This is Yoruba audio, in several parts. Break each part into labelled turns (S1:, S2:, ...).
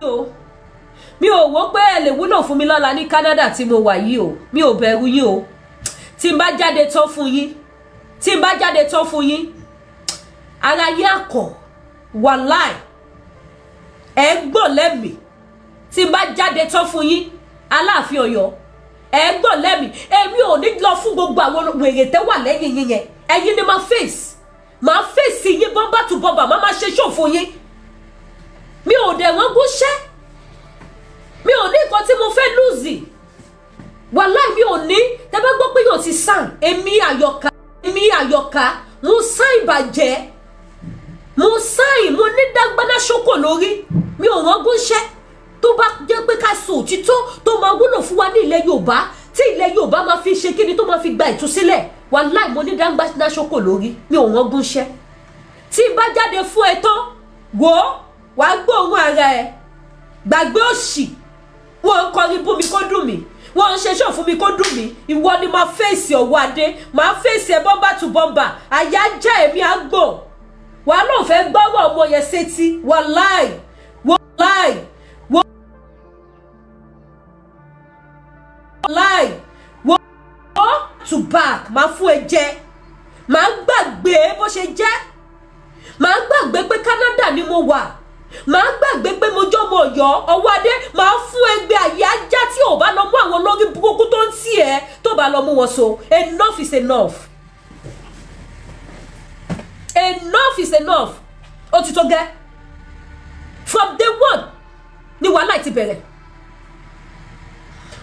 S1: O, mi ò wò pé ẹ lè wúlò fún mi lọ́la ní Canada tí mo wà yìí o. Mi ò bẹ̀rù yín o. Tí n bá jáde tán fún yín, tí n bá jáde tán fún yín, ara yín àkọ́, wàláì, ẹ gbọ́n lẹ́mìí. Tí n bá jáde tán fún yín, Aláàfin Ọ̀yọ́, ẹ gbọ́n lẹ́mìí. Èmi ò ní lọ fún gbogbo àwọn wèrè tẹ́ wà lẹ́yìn yín yẹn. Ẹ̀yin ni máa face, máa face yín bumper to bumper, máa ṣe ṣòfò yín. Mi ò dẹ̀ wọ́n gúnṣẹ́, mi ò ní nǹkan tí mo fẹ́ lose, wàláì, mi ò ní. Tẹ́ bá gbọ́ pé yóò ti sàn, èmi Àyọ̀ká, èmi Àyọ̀ká, mo sàn ìbàjẹ́, mo sàn, mo ní dágbáná ṣókò lórí. Mi ò rán gúnṣẹ́. Tó bá jẹ́ pé ká sọ òtítọ́ tó máa wúlò fún wa ní ilẹ̀ Yorùbá, tí ilẹ̀ Yorùbá máa fi ṣe kíni, tó máa fi gba ìtúsílẹ̀, wàláì, mo ní dágbáná ṣókò lórí. Mi ò rán gúnṣẹ́. Tí n bá jáde fún ẹ tán, wò ó, wàá gbóòórùn ara ẹ. Gbàgbé òṣì. Wọ́n ń kọrin bú mi kó dùn mí, wọ́n ń ṣe ṣọ́ fún mi kó dùn mí. Ìwọ ni máa face. Ọ̀wọ́ adé, máa face ẹ bumper to bumper. Àyà já èmi àgbò. Wàá lóun fẹ́ gbọ́rọ̀ ọmọ yẹn sétí. Wàláì, wàláì, wàláì, wọ́n to back máa fún ẹ jẹ. Máa gbàgbé bó ṣe jẹ́, máa gbàgbé pé Canada ni mo wà, màá gbàgbé pé mo jọmọ Ọ̀yọ́. Ọwọ́ adé, màá fún ẹgbẹ́ àyè ajá tí ò bá lọ mú àwọn olórí burúkú tó ń tì ẹ́, tó bá lọ mú wọn so. Enough is enough, enough is enough. Ó ti tó gẹ́. From day one ni wàhálà ti bẹ̀rẹ̀.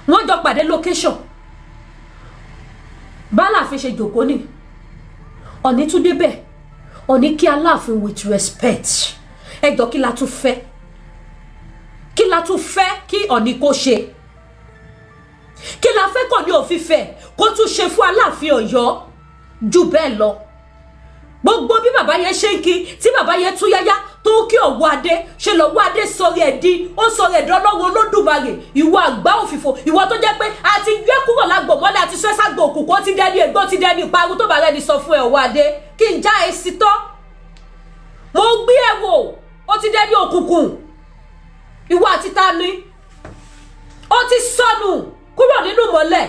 S1: Wọ́n jọ pàdé location báláàfin ṣe jòkó ni Ọ̀ní tún débẹ̀. Ọ̀ní kí Aláàfin with respect. Ẹjọ́, kí la tún fẹ́? Kí la tún fẹ́ kí Ọ̀ní kó ṣe? Kí la fẹ́ kọ̀ ní òfìfẹ́ kó tún ṣe fún Aláàfin Ọ̀yọ́ jù bẹ́ẹ̀ lọ? Gbogbo bí bàbá yẹn ṣe ń kí, tí bàbá yẹn tún yáyá tó ń kí Ọ̀wọ́ adé, ṣe lọ́wọ́ adé sọ̀rọ̀ ẹ̀ di, ó sọ̀rọ̀ ẹ̀ dọ́lọ́wọ́ Olódùmarè. Ìwọ àgbá òfìfo, ìwọ tó jẹ́ pé a ti gbé kúrò lágbo mọ́lẹ̀, àti sẹ́sàgbò òkùnkùn, ó ti dẹ́ni ègbó, ti dẹ́ni ìparun. Tó bá rẹ́ni sọ fún ẹ, Ọ̀wọ́ adé, kí n já ẹ sí tọ́. Mo gbé ẹ wò, ó ti dẹ́ni òkùnkùn. Ìwọ àti ta ni? Ó ti sọnù kúrò nínú mọ́lẹ̀,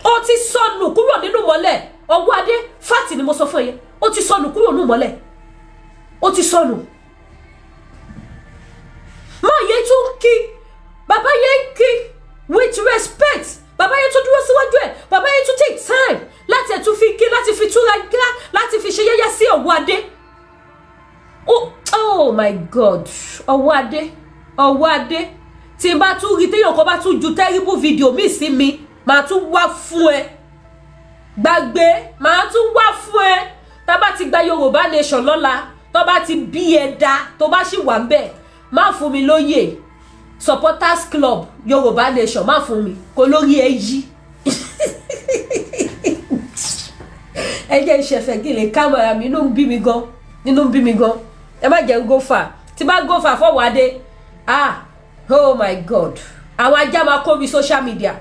S1: ó ti sọnù kúrò nínú mọ́lẹ̀. Ọwọ́ adé, fáàtì ni mo sọ fún ẹ yẹn. Ó ti sọnù kúrò nínú mọ́lẹ̀, ó ti sọnù. Máa yẹ tún kí bàbá yẹn ń kí with respect. Bàbá yẹn tún dúró síwájú ẹ, bàbá yẹn tún take time láti ẹ̀ tún fi kí, láti fi túra gá, láti fi ṣe yẹ́yẹ́ sí Ọwọ́ adé. Oh my God! Ọwọ́ adé, Ọwọ́ adé, tí n bá tún rí téèyàn kan bá tún ju terrible video mi sí mi, màá tún wá fún ẹ. Gbàgbé, màá tún wá fún ẹ. Tá bá ti gba Yorùbá Nation lọ́la, tó bá ti bí ẹ da, tó bá sì wà ń bẹ̀, má fún mi lóyè supporters club Yorùbá Nation. Má fún mi kó lórí ẹ yí. Ẹ jẹ́ ìṣẹ̀fẹ̀ kí lè kámẹ́rà mi. Inú ń bí mi gan, inú ń bí mi gan. Ẹ má jẹ́ ń go far. Tí bá go far fọwọ́ adé, ah, oh my God, àwọn ajá máa kó mi social media.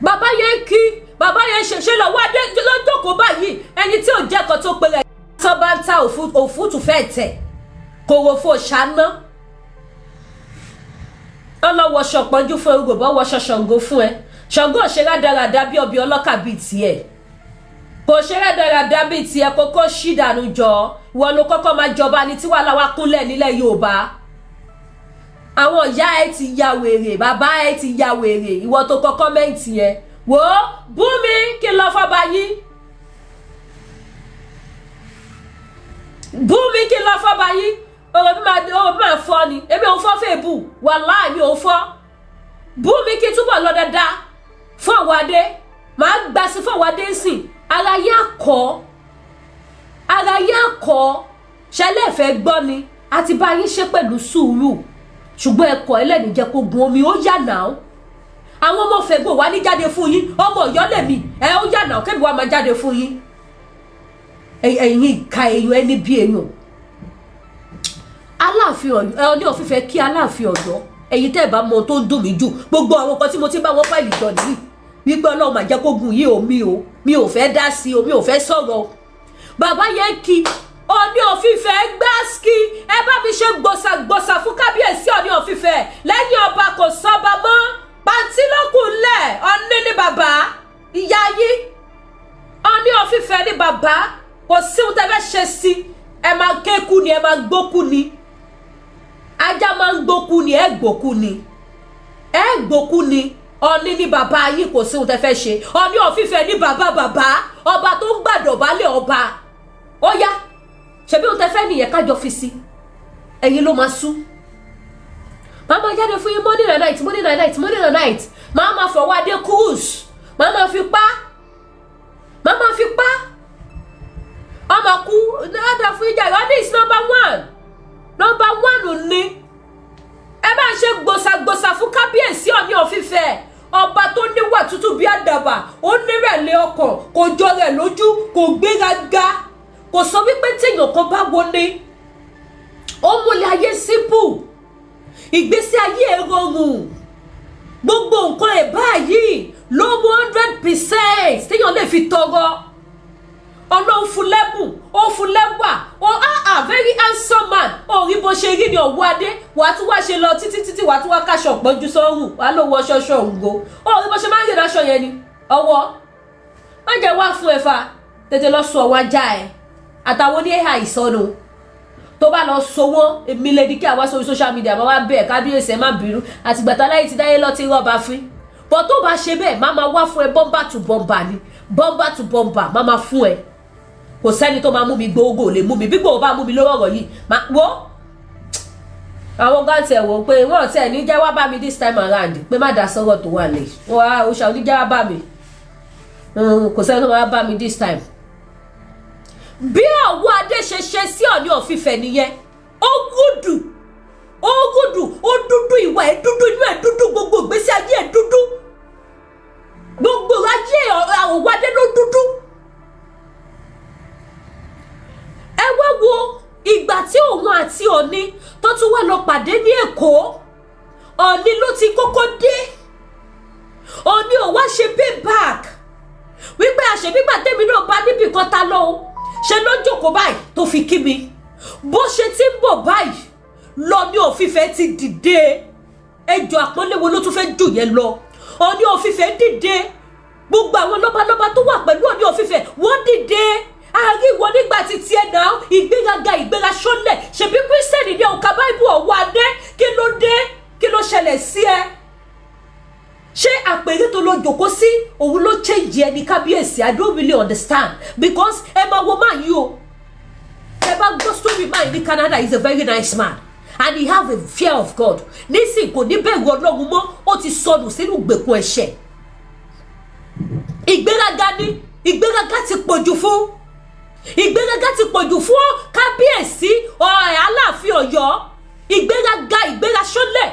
S1: Bàbá yẹn kí bàbá yẹn ṣe lọ́wọ́ adé lọ́jọ́kọ̀ọ́ báyìí. Ẹni tí ò jẹ́ kan tó pe rẹ̀ tó bá ń ta òfútù fẹ́ tẹ̀ kòròfo ṣáná, ọlọ́wọ́ ṣọ̀pọ̀jú fún ẹ, bọ́ wọṣọ Ṣàngó fún ẹ. Ṣàngó ò ṣe rádaràda bí ọbẹ̀ ọlọ́kà bíi tiẹ̀, kò ṣe rádaràda bíi tiẹ̀. Kókó ṣì dànù jọ. Ìwọ ló kọ́kọ́ máa jọba ní tí wàhálà wa kúnlẹ̀ nílẹ̀ Yorùbá. Àwọn ìyá ẹ ti ya wèrè, bàbá ẹ ti ya wèrè. Ìwọ tó kọ comment yẹn, wò ó, bú mi kí n lọ fọba yín, bú mi kí n lọ fọba yín. Ọ̀rọ̀ mi máa, ọ̀rọ̀ mi máa fọ́ ni. Èmi ò fọ́ fèébù, wàláì, mi ò fọ́. Bú mi kí n túbọ̀ lọ dáadáa fún àwọn adé. Màá gbà sí fún àwọn adé sìn. Ara yín àkọ́, ara yín àkọ́. Ṣẹlẹ̀ fẹ́ gbọ́ ni. A ti bá yín ṣe pẹ̀lú sùúrù, ṣùgbọ́n ẹ̀kọ́ ẹlẹ́ni jẹ́ kó gun omi ó yà náà. Àwọn ọmọ fẹ̀gbọ́ wa ní jáde fún yín. Ọmọ Ọ̀yọ́ lèmi ẹ, ó yà náà kébì wa máa jáde fún yín. Ẹ̀yin ìka èèyàn, ẹni bí èèyàn. Aláàfin Ọ̀yọ́, Ọọ̀ni of Ifẹ̀ kí Aláàfin Ọ̀yọ́. Ẹ̀yin tẹ́ ẹ̀ bá mọ tó ń dùn mí jù, gbogbo àwọn kan tí mo ti bá wọn fáìlì jọ nìyí, wípé Ọlọ́run máa jẹ́ kó gun yìí o. Mi ò fẹ́ dá sí o, mi ò fẹ́ sọ̀rọ̀ o. Bàbá yẹn kí Ọọ̀ni. ṣe gbòsàgbòsà fún kábíyèsí Ọọ̀ni of Ifẹ̀. Lẹ́yìn ọba, kò sọ́ba mọ́, pàǹtí ló kù ńlẹ̀. Ọ̀ní ní bàbá ìyá yín, Ọọ̀ni of Ifẹ̀ ní bàbá. Kò sí ohun tẹ́ fẹ́ ṣe sí. Ẹ máa kéku ni, ẹ máa gbókú ni. Ajá máa ń gbókú ni, ẹ gbókú ni, ẹ gbókú ni. Ọọ̀ni ní bàbá yín, kò sí ohun tẹ́ fẹ́ ṣe. Ọọ̀ni of Ifẹ̀ ní bàbá bàbá, ọba tó ń gbàdọ̀bálẹ̀ ọba. Ó yá, ṣebí ohun tẹ́ fẹ́ nìyẹn, kájọ fi sí. Ẹ̀yin ló máa sú. Màá máa jáde fún yín morning and night, morning and night, morning and night. Màá máa fọwọ́ adé cruise, màá máa fi pa, màá máa fi pa ọmọ kú ọ̀dà fún ìjà. Ọdún is number one, number one ní. Ẹ bá ń ṣe gbòsàgbòsà fún kábíyèsí Ọọ̀ni of Ifẹ̀, ọba tó níwà tútù bí àdàbà. Ó nírẹ̀lẹ̀ ọkàn, kò jọ rẹ̀ lójú, kò gbéraga, kò sọ wípé téèyàn kan bá wọlé. Ó múlẹ̀ ayé simple, ìgbésí ayé ẹ̀ rọrùn, gbogbo nǹkan ẹ̀ báyìí ló mú 100% téèyàn lè fi tọrọ. Ọlọ́run fún lẹ́bùn, ó fún lẹ́wà, ó ah, very handsome man. Ó rí bó ṣe rí ní ọ̀wọ́ adé. Wàá tún wá ṣe lọ títí títí, wàá tún wá káṣọ pọ́njú sọ́rùn, wàá lọ wọ ṣọṣọ òǹgo. Ó rí bó ṣe máa ń rìn láṣọ yẹn ni ọwọ́. Má jẹ́ wá fún ẹ̀fà, tètè lọ sọ ọwọ́ ajá ẹ̀ àtàwọn ní AI ìsọnù. Tó bá lọ so wọn, èmi lè di kí àwa sórí social media máa wá bẹ́ẹ̀. Kábíyèsí, ẹ má bínú, àtìgbà tá láyé ti dáyé lọ ti rọ́ọ̀bà fín bọ́. Tó bá ṣe bẹ́ẹ̀, má máa wá fún ẹ bumper to bumper ni, bumper to bumper má máa fún ẹ. Kò sẹ́ni tó máa mú mi gbogbo lè mú mi. Bí gbòó bá mú mi lórí ọ̀rọ̀ yìí, má wo àwọn gan tiẹ̀ wò pé wọ́n tiẹ̀ ní jẹ́ wá bá mi this time around, pé má dá sọ́rọ̀ tó wà lẹ̀. Wọ́n á oṣù àwọn oníjẹ́ wá bá mi. Kò sẹ́ni tó máa bá mi this time. Bí ọwọ́ adé ṣe ṣe sí Ọọ̀ni of Ifẹ̀ nìyẹn. Ó gùdù, ó gùdù, ó dúdú, ìwà ẹ̀ dúdú, inú ẹ̀ dúdú, gbogbo ìgbésí ayé ẹ̀ dúdú, gbogbo ayé ọwọ́ adé ló dúdú. Ẹ wá wo ìgbà tí òun àti Ọọ̀ni tó tún wá lọ pàdé ní Èkó. Ọọ̀ni ló ti kọ́kọ́ dé. Ọọ̀ni ò wá ṣe payback wípé àṣebígbà tèmi náà bá níbì kan ta lọ o. Ṣe ló jókòó báyìí tó fi kí mi. Bó ṣe ti ń bọ̀ báyìí lọ ní of Ifẹ̀ ti dìde. Ẹjọ́, àpọ́nlé wo ló tún fẹ́ jù yẹn lọ? Ọọ̀ni of Ifẹ̀ dìde, gbogbo àwọn lọ́balọ́ba tó wà pẹ̀lú Ọọ̀ni of Ifẹ̀, wọ́n dìde. Àríwọ nígbà tí tiẹ̀ náà, ìgbéraga, ìgbéra ṣọlẹ̀. Ṣebí Christian ní ọ̀ka báìbù. Ọ̀wọ́ adé, kí ló dé? Kí ló ṣẹlẹ̀ sí ẹ? Ṣé àpèrè tó lọ jòkó sí òun ló change ẹni? Kábíyèsí, I don't really understand, because ẹ máa wo máa yí o. Ẹ bá gbọ́ story man ní Canada, is a very nice man and he have a fear of God. Nísìnyí, kò ní bẹ̀rù Ọlọ́run mọ́, ó ti sọnù sínú ìgbèkùn ẹ̀ṣẹ̀. Ìgbéraga ni, ìgbéraga ti pọ̀jù fún, ìgbéraga ti pọ̀jù fún kábíyèsí Aláàfin Ọ̀yọ́. Ìgbéraga, ìgbéra ṣọlẹ̀.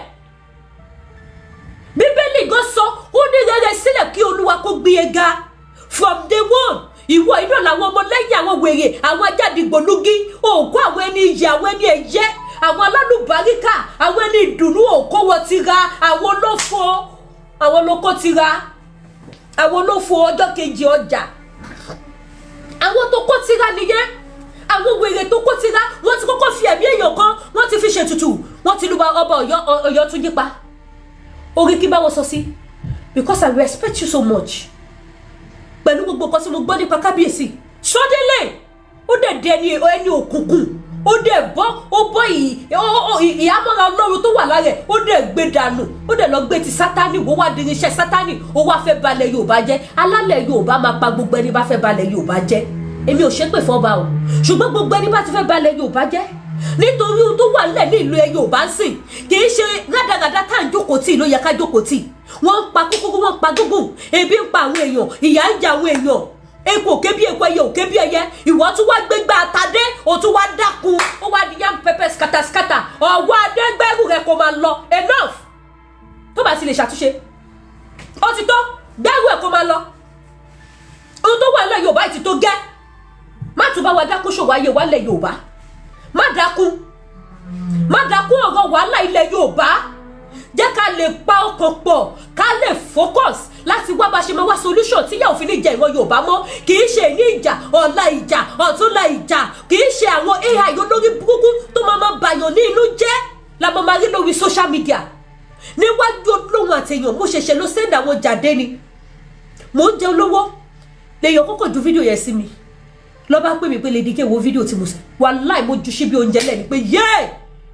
S1: Bíbélì gan sọ, ó ní rere sílẹ̀ kí Olúwa kó gbé e ga. From day one, ìwọ iná làwọn ọmọlẹ́yìn, àwọn wèrè, àwọn ajádìgbòlugi òkú, àwọn ẹni iyì, àwọn ẹni ẹ̀yẹ, àwọn alálùbáríkà, àwọn ẹni ìdùnnú, òkó wọn ti ra. Àwọn olófo, àwọn olóko ti ra, àwọn olófo ọjọ́ kejì ọjà, àwọn tó kó tira nìyẹn. Àwọn wèrè tó kó tira, wọ́n ti kọ́kọ́ fi ẹ̀mí èèyàn kan, wọ́n ti fi ṣètùtù, wọ́n ti lu ọba Ọ̀yọ́. Ọ̀yọ́ tún yípa orí kí bá wọn sọ sí, because I respect you so much. Pẹ̀lú gbogbo nǹkan tí mo gbọ́ nípa kábíyèsí, suddenly ó dẹ̀ di ẹni òkùnkùn, ó dẹ̀ bọ́, ó bọ́ ìhámọ́ra Ọlọ́run tó wà lára ẹ̀, ó dẹ̀ gbé dànù, ó dẹ̀ lọ gbé ti Sátánì. Ó wá di irinṣẹ́ Sátánì, ó wá fẹ́ balẹ̀ Yorùbá jẹ́. Alálẹ̀ Yorùbá máa pa gbogbo ẹni bá fẹ́ balẹ̀ Yorùbá jẹ́. Èmi ò ṣépè fọ́ba o, ṣùgbọ́n gbogbo ẹni bá ti fẹ́ balẹ̀ Yorùbá jẹ́, nítorí ohun tó wà nílẹ̀ ní ìlú Yorùbá ń sìn, kì í ṣe rádaràdá tá à ń jókòó tì ló yẹ ká jókòó tì. Wọ́n ń pa kúkúrú, wọ́n ń pa gúngùn, ebi ń pa àwọn èèyàn, ìyà ń jẹ àwọn èèyàn, eku òkè bí eku, ẹyẹ òkè bí ẹyẹ. Ìwọ tún wá gbégbá àtàdé, o tún wá dákun, ó wá di yam pepper scatter scatter. Ọwọ́ adégbẹ́rù rẹ kò máa lọ. Enough! Tó bá ti lè ṣàtúnṣe, ó ti tó, gbẹ́rù ẹ̀ kó máa lọ. Ohun tó wà nílẹ̀ Yorùbá ti tó gẹ́. Má tún bá wa dákún ṣòwò ayé wa lẹ̀ Yorùbá. Má dákún, má dákún ọ̀rọ̀ wàhálà ilẹ̀ Yorùbá. Jẹ́ ká lè pa ọkàn pọ̀, ká lè focus láti wá bá ṣe máa wá solution tí yàwó fi ní jẹ ìran Yorùbá mọ́. Kì í ṣe ní ìjà ọ̀la, ìjà ọ̀túnla, ìjà. Kì í ṣe àwọn AI olórí burúkú tó máa bàyàn ní inú jẹ́ la máa rí lórí social media. Níwájú olóhùn àtẹ̀yàn, mo ṣẹ̀ṣẹ̀ lọ send àwọn jáde ni. Mò ń jẹun lọ́wọ́, lèèyàn kọ́kọ́ ju fídíò yẹn sí mi. Lọ́ bá pè mí pé, "Lady K, wo fídíò tí mo sẹ." Wàláì, mo ju síbi oúnjẹ lẹ́ni pé yéè,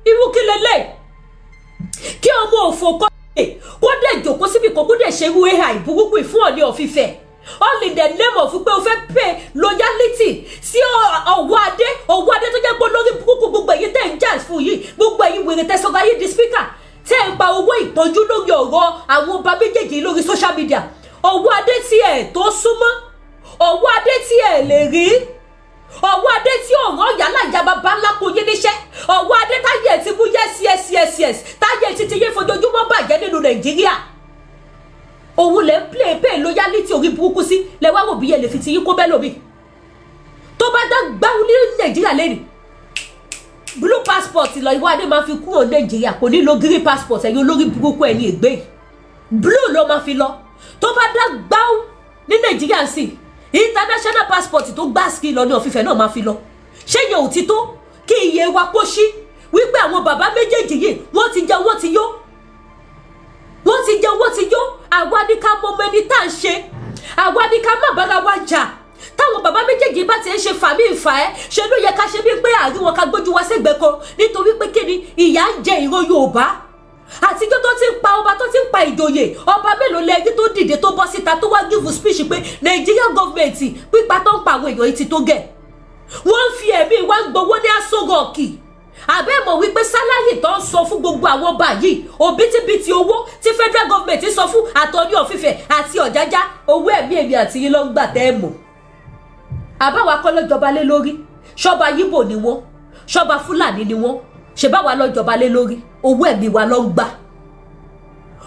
S1: irú kí lélẹ̀? Kí ọmọ òfò kọ́ kó dẹ̀ jòkó síbi kan, kó dẹ̀ ṣe irú AI burúkú fún Ọọ̀ni of Ifẹ̀, all in the name of pé o fẹ́ pay loyalty sí Ọwọ́ Adé. Ọwọ́ Adé tó jẹ́ pé olórí burúkú, gbogbo èyí tẹ̀ ń jà fún yìí, gbogbo èyí wèrè tẹ̀sán ayé di speaker, tẹ́ ń pa owó ìtọ́jú lórí ọ̀rọ̀ àwọn ọba méjèèjì lórí social media. Ọwọ́ Adé tí ẹ̀ tó súnmọ́, Ọwọ́ Adé tí ẹ̀ lè rí, Ọwọ́ Adé tí ọ̀rọ̀ yálà ìyá bàbá ńlá kò yé níṣẹ́, Ọwọ́ Adé táyé ẹ̀ ti mú yes, táyé ti ti yé fojoojúmọ́ bàjẹ́ nínú Nàìjíríà, òun lè ń play pay loyalty orí burúkú sí. Lẹ wá wò bí ẹ lè fi ti yín kó bẹ́ẹ̀ lómi. Tó bá dá gbáwó ní Nàìjíríà lẹ́nu, blue passport lọ ìwọ Adé máa fi kúrò Nàìjíríà, kò ní lo green passport. Ẹ̀yin olórí burúkú, ẹ̀yin ègbé yìí, blue ló máa fi lọ. Tó bá dá gbáwó ní Nàìjíríà sí, international passport tó gbá ski lọ ní ọ̀fífẹ́ náà máa fi lọ. Ṣé yẹn ò ti tó kí iye wa kó ṣí wípé àwọn bàbá méjèèjì yìí, wọ́n ti jẹ, wọ́n ti yó, wọ́n ti jẹ, wọ́n ti yó? Àwa ní ká mọ ọmọ ẹni tá à ń ṣe, àwa ní ká má bára wa jà. Táwọn bàbá méjèèjì bá ti ń ṣe fàmí ìfà ẹ, ṣe ló yẹ ká ṣe bí pé àárín wọn, ká gbójú wa sẹ́gbẹ̀ẹ́ kan, nítorí pé kí ni? Ìyà ń jẹ ìran Yorùbá. Àtijọ́ tó ti ń pa ọba, tó ti ń pa ìjòyè, ọba mélòó lẹ́rí tó dìde, tó bọ́ síta, tó wá give speech pé Nigerian government, pípa tó ń pa àwọn èèyàn yìí ti tó gẹ̀? Wọ́n ń fi ẹ̀mí wa gbowó ní Aso Rock. Àbẹ́ mọ̀ wípé salary tó ń sọ fún gbogbo àwọn ọba yìí, òbítíbitì owó tí federal government sọ fún àtọ́ní ọ̀fífẹ́ àti Ọ̀jájá, owó ẹ̀mí èmi àti yín ló ń gbà tẹ́ ẹ̀ mọ̀. Àbáwa kọ́ ló jọba lé lórí? Ṣọba Yíbò ni wọ́n? Ṣọba Fúlàní ni wọ́n? Ṣe báwa ló jọba lé lórí? Owó ẹ̀mí wa ló ń gbà.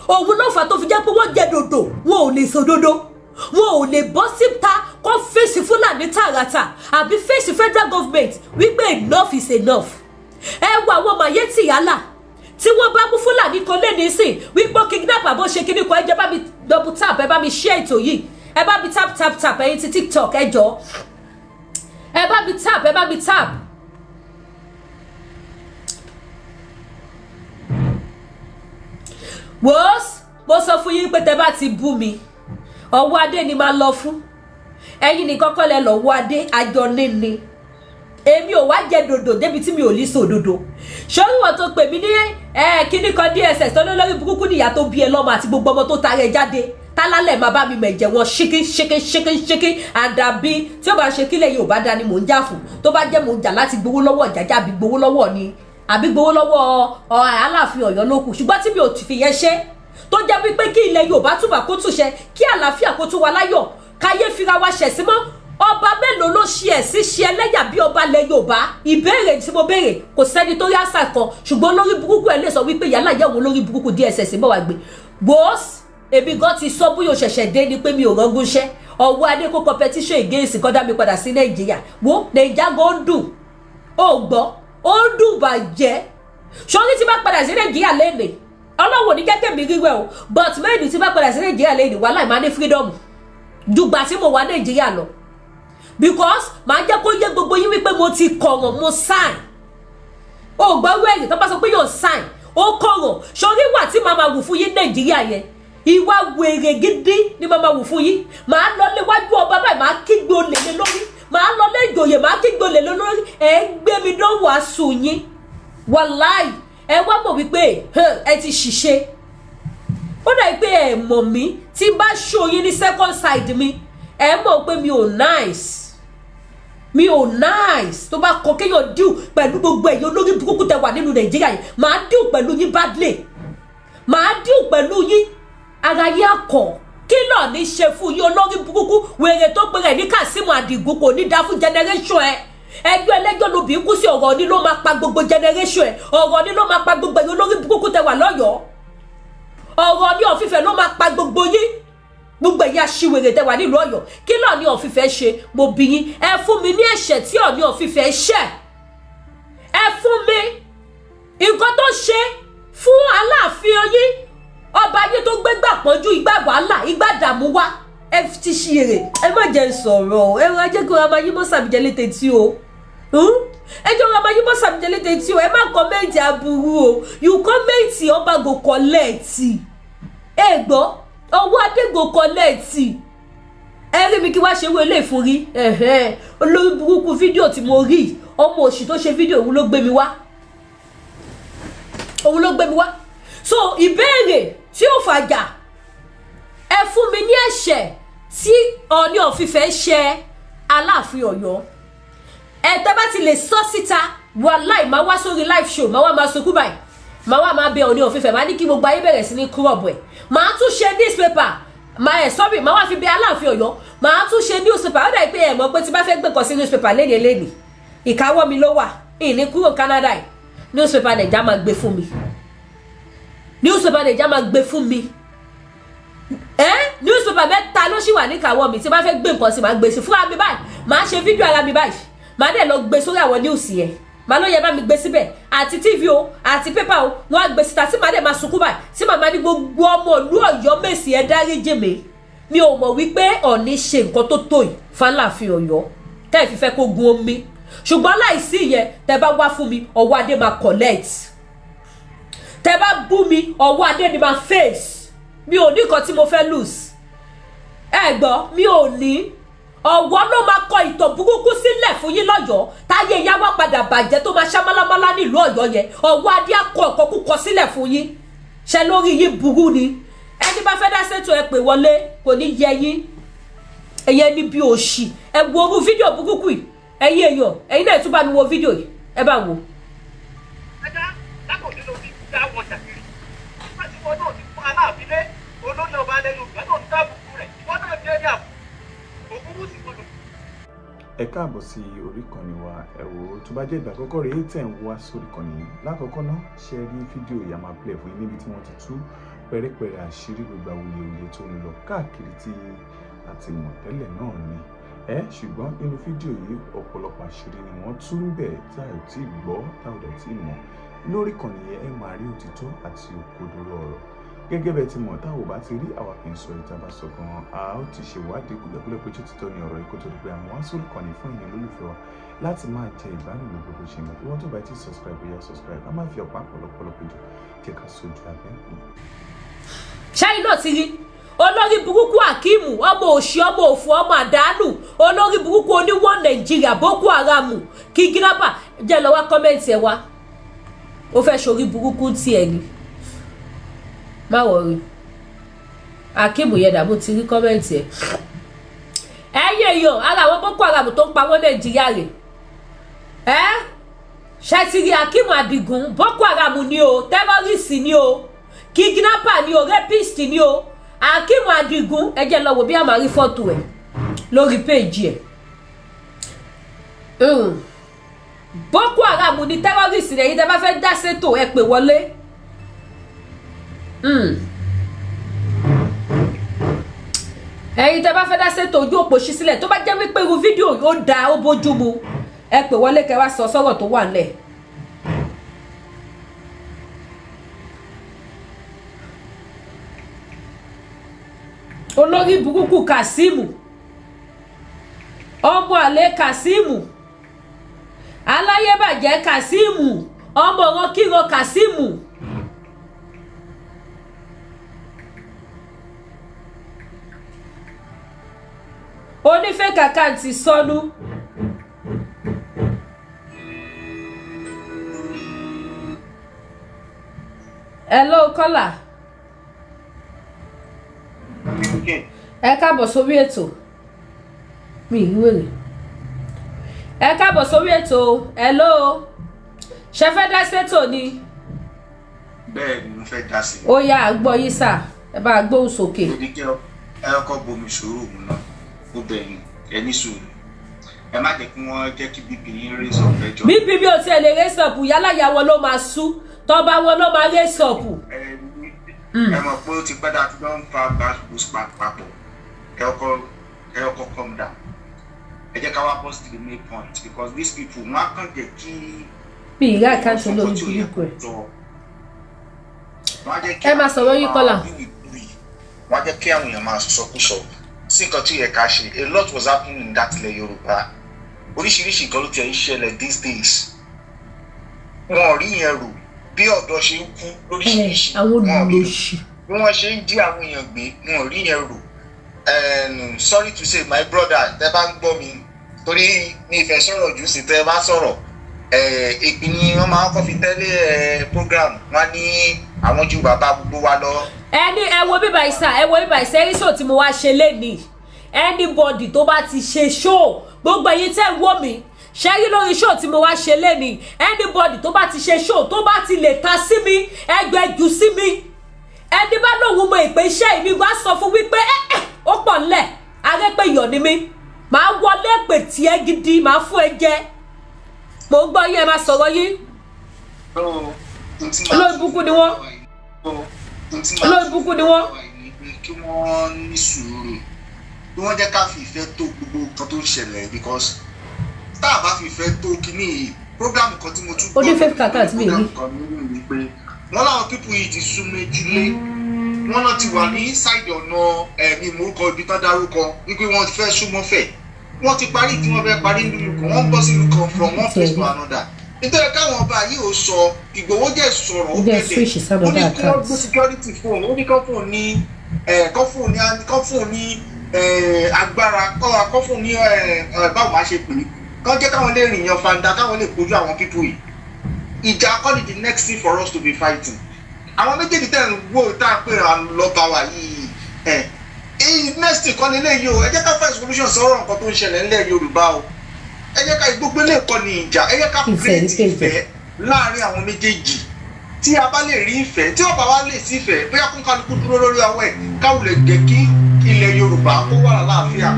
S1: Òun ló fà tó fi jẹ́ pé wọ́n jẹ dòdò, wọn ò lè sòdodo, wọn ò lè bọ́ síta kó fèsì Fúlàní tààràtà àbí fèsì federal government wípé enough is enough. Ẹ wo àwọn Miyetti Allah, tí wọ́n bá mú Fúlàní kan lé nísìn wípé kidnap àbó ṣe kíní kan. Ẹ jẹ́ bá mi double tap, ẹ bá mi share ètò yìí, ẹ bá mi tap tap tap. Ẹ̀yin ti TikTok, ẹ jọ̀ọ́, ẹ bá mi tap, ẹ bá mi tap. Wòós, mo sọ fún yín pé tẹ bá ti bú mi, Ọwọ́ Adé ni máa lọ fún. Ẹ̀yin ní kọ́kọ́ lẹ lọ́wọ́ Adé àjọ níní. Èmi ò wá jẹ dòdò débi tí mi ò ní sọ òdodo. Sórí wọn tó pè mí ní ẹ kíní kan DSS tó lórí burúkú níyà tó bí ẹ lọ́mọ àti gbogbo ọmọ tó tarẹ̀ jáde tálálẹ̀ máa bá mi mẹ̀jẹ̀ wọn ṣíkí ṣíkí ṣíkí ṣíkí. Àdàbí tí ó bá ṣe kílẹ̀ yóò bá dá ni mò ń jà fún. Tó bá jẹ́ mò ń jà láti gbowó lọ́wọ́ Ọ̀jájá, àbí gbowó lọ́wọ́ ni, àbí gbowó lọ́wọ́ Aláàfin Ọ̀yọ́ ló kù. Ṣùgbọ́n tí mi ò fi yẹn ṣe, tó jẹ́ wípé kí ilẹ̀ Yorùbá túbà kó túṣẹ, kí àlàáfíà kó tún wa láyọ̀, káyé fira wa ṣẹ̀ sí mọ́. Ọba mélòó ló ṣe ẹ̀sìn ṣe ẹlẹ́yà bí ọba ilẹ̀ Yorùbá? Ìbéèrè tí mo béèrè, kò sẹ́ni tó rí àṣà kan. Ṣùgbọ́n lórí burúkú ẹ̀ lè sọ wípé yálà yẹ̀ wọ́n lórí burúkú DSS bọ̀ wá gbé gbòós. Èmi gan ti sọ bóyá o ṣẹ̀ṣẹ̀ dé ni pé mi ò rọ́gún ṣẹ́. Ọwọ́ Adé kó competition against kọ́ dá mi padà sí Nàìjíríà. Wo Nàìjíríà gan ń dùn, ó gbọ́, ó ń dùn bàjẹ́. Sọ́rí tí bá padà sí Nàìjíríà lẹ́nìí, Ọlọ́wọ́ ní jẹ́ kẹ́mi ríwẹ̀ o, but mẹ́rin tí bá padà sí Nàìjíríà lẹ́nìí, wàhálà, ìmáa ní freedom jùgbà tí mo wà Nàìjíríà lọ, because màá jẹ́ kó yé gbogbo yín wípé mo ti kọ̀rọ̀, mo sign. O gbọ́ wẹ̀rì tó bá sọ pé yóò sign, ó kọ̀rọ̀. Sórí wà tí màá máa wù fún yín Nàìjíríà yẹn, ìwà wèrè gidi ni màá máa wù fún yín. Màá lọ léwájú ọba báyìí, màá kígbe olè lé lórí. Màá lọ lé ìjòyè, màá kígbe olè lé lórí. Ẹ ń gbé mi dánwò aṣọ yín. Wàláì, ẹ wá mọ̀ wípé ẹ ti ṣìṣe. Ó dà pé ẹ mọ̀ mí. Tí n bá ṣó yín ní second side mi, ẹ mọ̀ pé mi ò nice, mi ò nice. Tó bá kọ kéèyàn deal pẹ̀lú gbogbo ẹ̀yin olórí burúkú tẹ wà nínú Nàìjíríà yìí, màá deal pẹ̀lú yín badly, màá deal pẹ̀lú yín, ara yín akọ̀. Kí lọ́ọ̀ ní ṣe fún yín? Olórí burúkú wèrè tó pe rẹ̀ ní Kazeem Adigun, kò ní dá fún generation ẹ. Ẹjọ́ ẹlẹ́jọ́ ló bí kú sí. Ọ̀rọ̀ ni ló máa pa gbogbo generation ẹ. Ọ̀rọ̀ ni ló máa pa gbogbo ẹ̀yin olórí burúkú tẹ wà lọ́yọ̀ọ́. Ọ̀rọ̀ ní ọ̀fífẹ́ ló máa pa gbogbo yín, gbogbo ẹ̀yin aṣiwèrè tẹ wà nílùú Ọ̀yọ́. Kí lọ́ọ̀ ní ọ̀fífẹ́ ṣe? Mo bí yín, ẹ fún mi ní ẹ̀ṣẹ̀ tí Ọ̀ọ̀ni ọ̀fífẹ́ ṣẹ̀. Ẹ fún mi nǹkan tó ṣe fún Aláàfin yín. tó gbé gbà pọ́njú, igbá wàhálà, igbá dààmú wá. Ẹ ti ṣí èrè, ẹ má jẹ́ n sọ̀rọ̀ o. Ẹ rọra jẹ́ kí ọ̀rọ̀ máa yí mọ́ sàmìjẹ́ létè tí o. Ẹ jẹ́ ọ̀rọ̀ máa yí mọ́ sàmìjẹ́ létè tí o. Ẹ má comment aburú o. You comment, ọba go collect. Ẹ gbọ́, ọwọ́ adé go collect. Ẹ rí mi kí wá ṣe wé ilé ìfún rí. Olórí burúkú fídíò tí mo rí, ọmọ òṣì tó ṣe fídíò, òun ló gbé mi wá, òun ló gbé mi wá. So ìbéèrè tí ó fàjà, ẹ fún mi ní ẹ̀ṣẹ̀ tí Ọọ̀ni of Ifẹ̀ ṣe Aláàfin Ọ̀yọ́. Ẹ tẹ́ bá ti lè sọ síta, wàláì, máa wá sórí live show, máa wá máa sunkún báyìí, máa wá máa bẹ Ọọ̀ni of Ifẹ̀, máa ní kí gbogbo ayé bẹ̀rẹ̀ sí ní crop ẹ̀. Máa tún ṣe newspaper, máa ẹ̀ sọ́bì, máa wá fi bẹ Aláàfin Ọ̀yọ́. Máa tún ṣe newspaper. Ó dà pé ẹ mọ̀ pé tí bá fẹ́ gbé kan sí newspaper léni léni, ìkáwọ́ mi ló wà. Ìní kúrò Canada yìí, newspaper Naija máa gbé fún mi, newspaper Naija máa gbé fún mi. Ẹ newspaper mẹ́ta ló sì wà níkàáwọ́ mi. Tí bá fẹ́ gbé nǹkan sí, máa gbé sí fúnra mi báyìí. Máa ṣe fídíò ara mi báyìí, máa dẹ̀ lọ gbé sórí àwọn news yẹn. Màá ló yẹ bá mi gbé síbẹ̀, àti TV o, àti paper o, wọ́n á gbé síta, tí màá dẹ̀ máa sunkún báyìí, tí màá ní gbogbo ọmọ ìlú Ọ̀yọ́ Mèsì, ẹ dáríjì mi. Mi ò mọ̀ wípé Ọ̀ọ̀ni ṣe nǹkan tó tó yìí fáláàfin Ọ̀yọ́ tẹ́ ẹ fi fẹ́ kó gun omi. Ṣùgbọ́n láìsí ìyẹn, tẹ́ bá wá fún mi, ọwọ́ adé máa collect. Tẹ́ bá bú mi, ọwọ́ adé ni máa face. Mi ò ní nǹkan tí mo fẹ́ lose. Ẹ gbọ́, mi ò ní. Ọ̀wọ́ ló máa kọ ìtàn burúkú sílẹ̀ fún yín lọ́yọ̀ọ́, táyé ìyá wa padà bàjẹ́, tó máa ṣá málámálá nílùú Ọ̀yọ́ yẹn. Ọ̀wọ́ adé akọ ọ̀kọ́ kúkọ sílẹ̀ fún yín. Ṣe lórí yín burú ni. Ẹni bá fẹ́ dá sétò, ẹ pè wọlé. Kò ní yẹ yín, ẹ̀yẹ ní bí òṣì. Ẹ wo orú fídíò burúkú yìí. Ẹ̀yin èèyàn, ẹ̀yin náà tún bá mi wo fídíò yìí, ẹ bá wo.
S2: Ajá lákòókò ló fi dá wọn jàkiri nígbà tí wọn náà ti fún Aláàfin lé olórí ọba alẹ́ Yorùbá náà ń dáàbòbò rẹ̀, wọn náà jẹ́ ní àbùkù Ògúnwùsì gbọdọ̀.
S3: Ẹ káàbọ̀ sí orí ìkànnì wa. Ẹ wò ó, tó bá jẹ́ ìgbà àkọ́kọ́ rèé tẹ̀ ń wá sórí ìkànnì yìí, lákọ̀ọ́kọ́ náà, ṣe rí fídíò yìí a máa play fún yín níbi tí wọ́n ti tú pẹ̀rẹ́pẹ̀rẹ́ àṣírí gbogbo awuyewuye tó ń lọ káàkiri tí a ti mọ̀ tẹ́lẹ̀ náà ni ẹ. Ṣùgbọ́n nínú fídíò yìí, ọ̀pọ̀lọpọ̀ àṣírí ni wọ́n tú ń bẹ̀ tá ò tí ì gbọ́, tá ò dẹ̀ tí ì mọ̀. Lórí ìkànnì yẹn, ẹ máa rí òtítọ́ àti òkodoro ọ̀rọ̀. Gẹ́gẹ́ bẹ́ẹ̀ ti mọ̀, tá ò bá ti rí, àwa kì í sọ. Ìta bá sọ gan-an, a ó ti ṣèwádìí kúlẹ̀kúlẹ̀ pé tó títọ́ ni ọ̀rọ̀ yìí kó tó di pé àwọn wá sórí ìkànnì fún ìyẹn lólùfẹ́ wa láti máa jẹ ìgbádùn gbogbo bó ṣe ń lọ. Ìwọ́n tó bá ti subscribe, bóyá subscribe, a máa fi ọ̀pá pọ̀lọpọ̀lọ péjọ jẹ́ ká sojú abẹ́ kù.
S1: Ṣáyìn náà ti rí olórí burúkú Akíìmù, ọmọ òṣì, ọmọ òfò, ọmọ àdánù, olórí burúkú oníwọ̀n Nàìjíríà, Boko Haram, kidnapper. Jẹ́ lọ wá comment ẹ wá. Ó fẹ́ ṣorí burúkú tiẹ̀ ni. Má worry, Akíìmù yẹn dàbò ti rí comment ẹ. Ẹ̀yin èèyàn, ara àwọn Boko Haram tó ń pa wọ́n Nàìjíríà rè ẹ́. Ṣètìrì Akíìmù Àdìgún, Boko Haram ni o, terrorist ni o, kidnapper ni o, rapist ni o. Akíìmù Àdìgún, ẹ jẹ́ lọ wò bí a máa rí fọ́tò ẹ̀ lórí péèjì ẹ̀. Boko Haram ni, terrorist ni. Ẹ̀yin tẹ́ bá fẹ́ dá sétò, ẹ pè wọlé. Ẹ̀yin tẹ́ bá fẹ́ dá sétò, ojú òpó ṣí sílẹ̀. Tó bá jẹ́ wípé irú fídíò ó dáa, ó bójú mu, ẹ pè wọlé kẹ́ wá sọ sọ́rọ̀ tó wà nílẹ̀. Olórí burúkú Kazeem, ọmọ àlè Kazeem, aláyébàjẹ́ Kazeem, ọmọ wọn kíran Kazeem. Oní fake account sọnù. Hello kọ́là. Ẹ káàbọ̀ sórí ètò mi ìwéré. Ẹ káàbọ̀ sórí ètò. Hello, ṣe fẹ́ dá sétò ni?
S4: Bẹ́ẹ̀ ni, mo fẹ́ dá sí i.
S1: Ó yá, à ń gbọ́ yín sà, ẹ bá a gbóhùn sókè.
S4: Ó ní kí ẹ kọ́kọ́ bomi sùúrù mu náà. Ó bẹ̀ yín, ẹ ní sùúrù, ẹ má jẹ́ kí wọ́n jẹ́ kí BP yín raise up, ẹ jọ̀ọ́.
S1: BP mi ò tiẹ̀ lè raise up. Yálà ìyá wọn ló máa sú, tọ́ba wọn ló máa raise up.
S4: Ẹ mọ̀ pé ó ti pẹ́ dáa tí wọ́n ń fa gbàgbós papọ̀. Ẹ kọ́kọ́ calm down, ẹ jẹ́ ká wá bọ́ sí the main point, because these people, wọ́n á kàn jẹ́ kí
S1: Mi ìrí account olórí burúkú ẹ̀. Ẹ máa sọ̀rọ̀ yín, Kọ́lá.
S4: Wọ́n á jẹ́ kí àwọn èèyàn máa sọkúsọ sí nǹkan tí ó yẹ ká ṣe. A lot was happening in that ilẹ̀ Yorùbá. Oríṣiríṣi nǹkan ló ti ń ṣẹlẹ̀ these days. Wọn ò rí yẹn rò, bí ọ̀dọ́ ṣe ń kú lóríṣiríṣi.
S1: Àwọn
S4: Wọn ò rí
S1: olùlòṣì.
S4: bí wọ́n ṣe ń jí àwọn èèyàn gbé, wọn ò rí yẹn rò. And sorry to say, my brother, tẹ bá ń gbọ́ mi, torí mi ìfẹ́ sọ̀rọ̀ jù sí, tẹ bá sọ̀rọ̀, èpè ni wọ́n máa ń kọ́ fi tẹ́lẹ̀ program wọn ní àwọn ju bàbá gbogbo wa lọ.
S1: Ẹni ẹ wo bíbá ìsà, ẹ wo bíbá ìsà, ẹrí show tí mo wá ṣe lénìí. Anybody tó bá ti ṣe show, gbogbo ẹ̀yin tẹ́ ń wò mí, ṣe rí lórí show tí mo wá ṣe lénìí, anybody tó bá ti ṣe show, tó bá ti lè ta sí mi, ẹgbẹ́ jù sí mi, ẹni bá lóun mọ ìpè iṣẹ́ mi, wá sọ fún wípé ẹ ẹ ó pọ̀ ńlẹ̀ arẹ́pẹ̀ yọ̀ ni mí, màá wọlé pè tiẹ́ gidi, màá fún ẹ jẹ. Mò ń gbọ́ yín, ẹ máa sọ̀rọ̀ yín. Olórí burúkú ni wọ́n. Olórí burúkú ni wọ́n.
S4: Kí wọ́n ní sùúrù, kí wọ́n jẹ́ ká fi ìfẹ́ tó gbogbo nǹkan tó ń ṣẹlẹ̀, because tá a bá fi ìfẹ́ tó kíní yìí, program kan tí mo tún
S1: Ó ní fake account mi ní.
S4: Program kan nínú mi pé wọ́n láwọn people yìí ti sún méjìlé, wọ́n náà ti wà ní side ọ̀nà ẹ̀mí ìmúrúkọ ibi tán dárúkọ wípé wọ́n fẹ́ súnmọ́ fẹ̀. Wọ́n ti parí tí wọ́n fẹ́ parí nílùú kan, wọ́n bọ́ sílùú kan, from one place to another. Nítorí káwọn ọba yìí ò sọ, Ìgbòho jẹ́ sọ̀rọ̀, ó
S1: Jẹ́
S4: bẹ̀bẹ̀,
S1: switch
S4: ó
S1: sábà
S4: ní kí wọ́n
S1: account.
S4: gbé security fún òun, ó ní kán fún òun ní agbára, kán fún òun ní báwo máa ṣe pè é, kán jẹ́ káwọn lè rìn yan fanda, káwọn lè kojú àwọn people yìí. Ìjà kọ́ ni the next thing for us to be fighting. Àwọn méjèèjì tẹ̀ ń wò tá a pè à ń lọ́ba wa yìí, ẹ̀ èyí next thing kọ́ ni eléyìí o. Ẹ jẹ́ ká find solution sọ̀rọ̀ nǹkan tó ń ṣẹlẹ̀ ńlẹ̀ Yorùbá o. Ẹ jẹ́ ká gbogbo ilé ẹ̀kọ́ ni ìjà. Ẹ jẹ́ ká
S1: Ìfẹ́
S4: create
S1: ní page.
S4: ìfẹ́ láàrin àwọn méjèèjì. Tí a bá lè rí ìfẹ́, tí ọba wa lè sí ìfẹ́, bóyá kún kálukú dúró lórí ọwọ́ ẹ̀, káwùlẹ̀ jẹ́ kí ilẹ̀ Yorùbá kó wà lálàáfíà.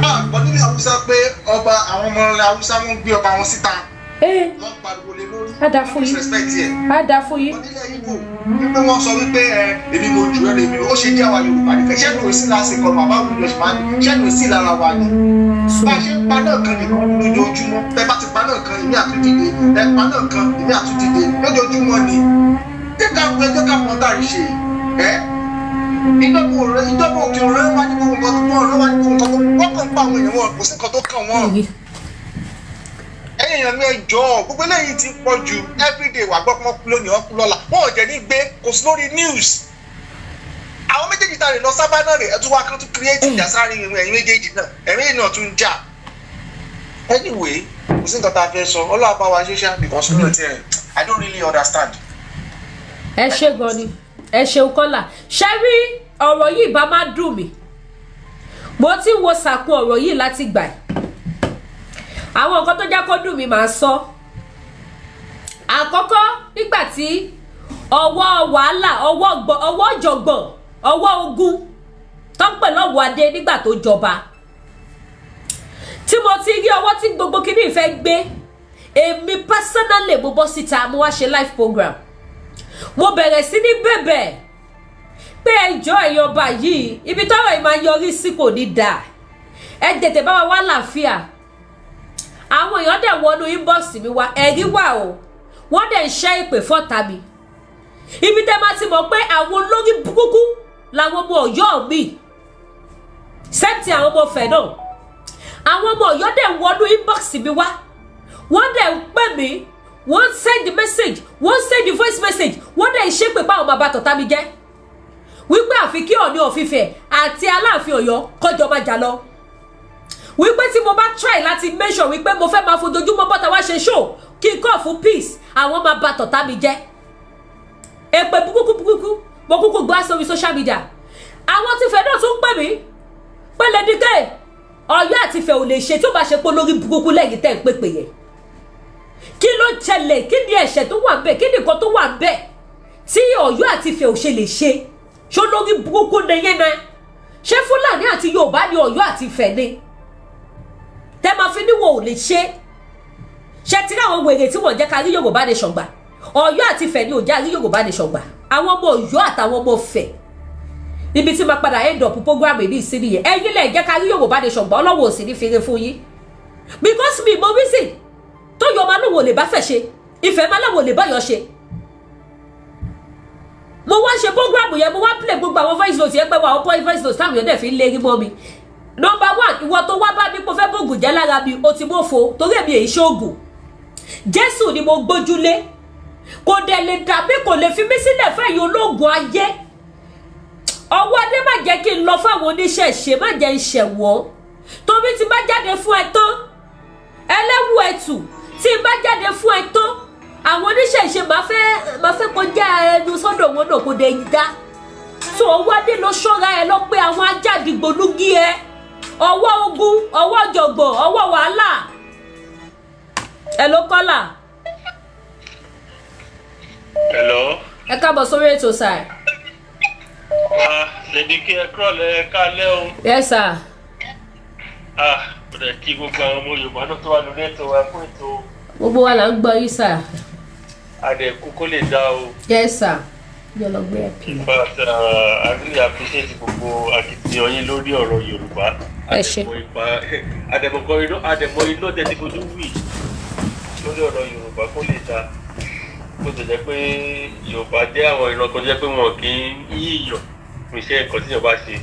S4: Àgbọ̀n nílẹ̀ Haúsá pé ọba àwọn ọmọ ilẹ̀ Haúsá, wọ́n gbé ọba wọn síta, wọ́n pariwo lé lórí,
S1: Á dáa fún yín.
S4: disrespect ẹ̀.
S1: Á dáa fún yín.
S4: Wọ́n nílẹ̀ Ìgbò wípé wọ́n sọ wípé ẹ èmi mo jù ẹ lọ, èmi ó ṣe jẹ́ àwa Yorùbá nìkan. Ṣé ní òsì lásìkò ọmọ àbáwò ló ṣe máa ń ṣé ní òsì lára wa ni bá a ṣe ń pa náà kan nìkan lójoojúmọ́? Tẹ bá ti pa náà kan, èmi àtúndìde. Ẹ pa náà kan, èmi àtúndìde, lójoojúmọ́ ni. Jẹ́ ká ẹjọ́ ká mọ tá à ń ṣe ẹ́. Ìjọba òrẹ́, ìjọba òkè òrẹ́ wá ní gbogbo nǹkan tó wọ́n rẹ́ wá ní gbogbo nǹkan tó wọ́n kàn ń pa àwọn èèyàn wọn, kò sí nǹkan tó kàn wọ́n. Ẹ̀yin èèyàn mi, ẹ jọ̀ọ́, gbogbo eléyìí ti pọ̀ jù. Everyday wà gbọ́ pé wọ́n kú lónìí, wọ́n kú lọ́la, wọ́n ò jẹ́ ní gbé, kò sí lórí news. Àwọn méjèèjì tá a lè lọ sábà náà rè, ẹ tún wá kán tún create ìjà sáré ìrìn ẹ̀yin méjèèjì náà, ẹ̀yin méjèèjì náà tún ń jà. Anyway, kò sí nǹkan tá a fẹ́ sọ. Ọlọ́run bá wa ṣe ṣá, because mi ò tiẹ̀, I don't really understand.
S1: Ẹ ṣe gan ni, ẹ ṣeun kọ́là. Ṣe rí ọ̀rọ̀ yìí bá má dùn mí, mo ti ń wo sàkún ọ̀rọ̀ yìí láti gbà ẹ̀. Àwọn nǹkan tó jẹ́ kó dùn mí máa sọ. Àkọ́kọ́, nígbà tí ọwọ́ wàhálà, ọwọ́ jọ̀gbọ̀n, ọwọ́ ogun tó ń pè lọ́wọ́ adé nígbà tó jọba, tí mo ti rí ọwọ́ tí gbogbo kíní ìfẹ́ gbé, èmi personally mo bọ́ síta, mo wá ṣe live program, mo bẹ̀rẹ̀ sí ní bẹ̀bẹ̀ pé ẹjọ́, ẹ̀yin ọba yìí, ibi tọ́rọ̀ yìí máa yọrí sí kò ní dáa, ẹ tètè bá wa wá làáfíà. Àwọn èèyàn dẹ̀ wọnú inbox mi wá, ẹ̀rí wà o, wọ́n dẹ̀ ń ṣẹ́ ìpè fọ́ta mi. Ibi tẹ́ máa ti mọ̀ pé àwọn olórí burúkú làwọn ọmọ Ọ̀yọ́ mi, sẹ́ǹtì àwọn ọmọ Ọ̀fẹ́ náà, àwọn ọmọ Ọ̀yọ́ dẹ̀ wọnú inbox mi wá, wọ́n dẹ̀ ń pè mí, wọ́n send message, wọ́n send voice message, wọ́n dẹ̀ ń ṣépè pé àwọn máa bà tọ̀tá mi jẹ́, wípé àfi kí Ọọ̀ni of Ifẹ̀ àti Aláàfin Ọ̀yọ́ kọjọ máa jà lọ, wípé tí mo bá try láti make sure wípé mo fẹ́ máa fojoojúmọ́ bọ́ta wá ṣe show kí n kọ́ fún peace, àwọn máa bà tọ̀tá mi jẹ́. Èpè burúkú burúkú mo kúkú gbọ́ sórí social media. Àwọn tí Ifẹ̀ náà tún pè mí pé Lady K, Ọ̀yọ́ àti Ifẹ̀ ò lè ṣe tí ó bá ṣe pé lórí burúkú lẹ́yìn tẹ́ ń pèpè yẹn. Kí ló ṣẹlẹ̀? Kí ni ẹ̀ṣẹ̀ tó wà ńbẹ̀? Kí ni nǹkan tó wà ńbẹ̀ tí Ọ̀yọ́ àti Ifẹ̀ ò ṣe lè ṣe? Ṣó lórí burúkú ni yẹn náà? Ṣé Fúlàní àti Yorùbá ni Ọ̀yọ́ àti Ifẹ̀ ni tẹ́ máa fi níwọ̀n ò lè ṣe? Ṣe tí àwọn wèrè tí wọ́n jẹ́ ká rí Yorùbá nation gbà? Ọ̀yọ́ àti Ifẹ̀ ni ò jẹ́ àrí Yorùbá nation gbà. Àwọn ọmọ Ọ̀yọ́ àtàwọn ọmọ Ifẹ̀, ibi tí máa padà end up program ní ìsinmi yẹn, ẹ̀yin lẹ jẹ́ ká rí Yorùbá nation gbà. Ọlọ́wọ́ ò sì ní fèrè fún yín, because mi mo reason tó yọ ọmọ alówó lè bá fẹ́ ṣe, Ifẹ̀ máa láwọn ò lè bá yọ ṣe. Mo wá ṣe program yẹn, mo wá play gbogbo àwọn voice note yẹn pé wà ó voice note táwọn yẹn dẹ̀ fi ń lérí mọ́ mi. Number one, ìwọ tó wá bá mi pé o fẹ́ bògùn jẹ́ lára mi, o ti mọ́fo, torí èmi èyí ṣoògùn. Jésù ni mo gbójúlé, kò dẹ̀ lè dàbí, kò lè fi mí sílẹ̀ fẹ́yìn ológun ayé. Ọwọ́ adé, má jẹ́ kí n lọ fáwọn oníṣẹ̀ṣe, má jẹ́ ń ṣẹ̀wọ́, torí tí bá jáde fún ẹ tán, ẹlẹ́wù ẹ̀tù, tí n bá jáde fún ẹ tán, àwọn oníṣẹ̀ṣe máa fẹ́ kọjá ẹnu sọ́dọ̀ wọn náà, kò dé dá. So ọwọ́ adé, lọ ṣọ́ra ẹ, lọ pé àwọn ajá dìgbòlugi ẹ, ọwọ́ ogun, ọwọ́ jọ̀gbọ̀n, ọwọ́ wàhálà ẹ ló kọ́là.
S5: Hello.
S1: Ẹ káàbọ̀ sórí ètò, sir.
S5: Ah, Lady K, ẹ kúrọ̀lẹ́, ẹ káalẹ́ o.
S1: Yes, sir.
S5: Ah, kò dẹ̀ kí gbogbo àwọn ọmọ Yorùbá náà tó wà lórí ètò wa fún ètò.
S1: Gbogbo wa là ń gbọ́ yín, sir.
S5: Àdẹ̀kú kó lè dá o.
S1: Yes, sir. Yóò lọ gbé ẹ̀pì.
S5: In fact, I really appreciate gbogbo akitiyan yín lórí ọ̀rọ̀ Yorùbá.
S1: Ẹ ṣé.
S5: Àdẹ̀mọ̀ ipa àdẹ̀mọ̀ kan iná, àdẹ̀mọ̀ iná tẹ́tí fojú wì lórí ọ̀rọ̀ Yorùbá kó lè dá. Bó ti jẹ́ pé Yorùbá jẹ́ àwọn ìran kan tó jẹ́ pé wọn kì í yíyàn fún iṣẹ́ nǹkan tí Yorùbá ṣe.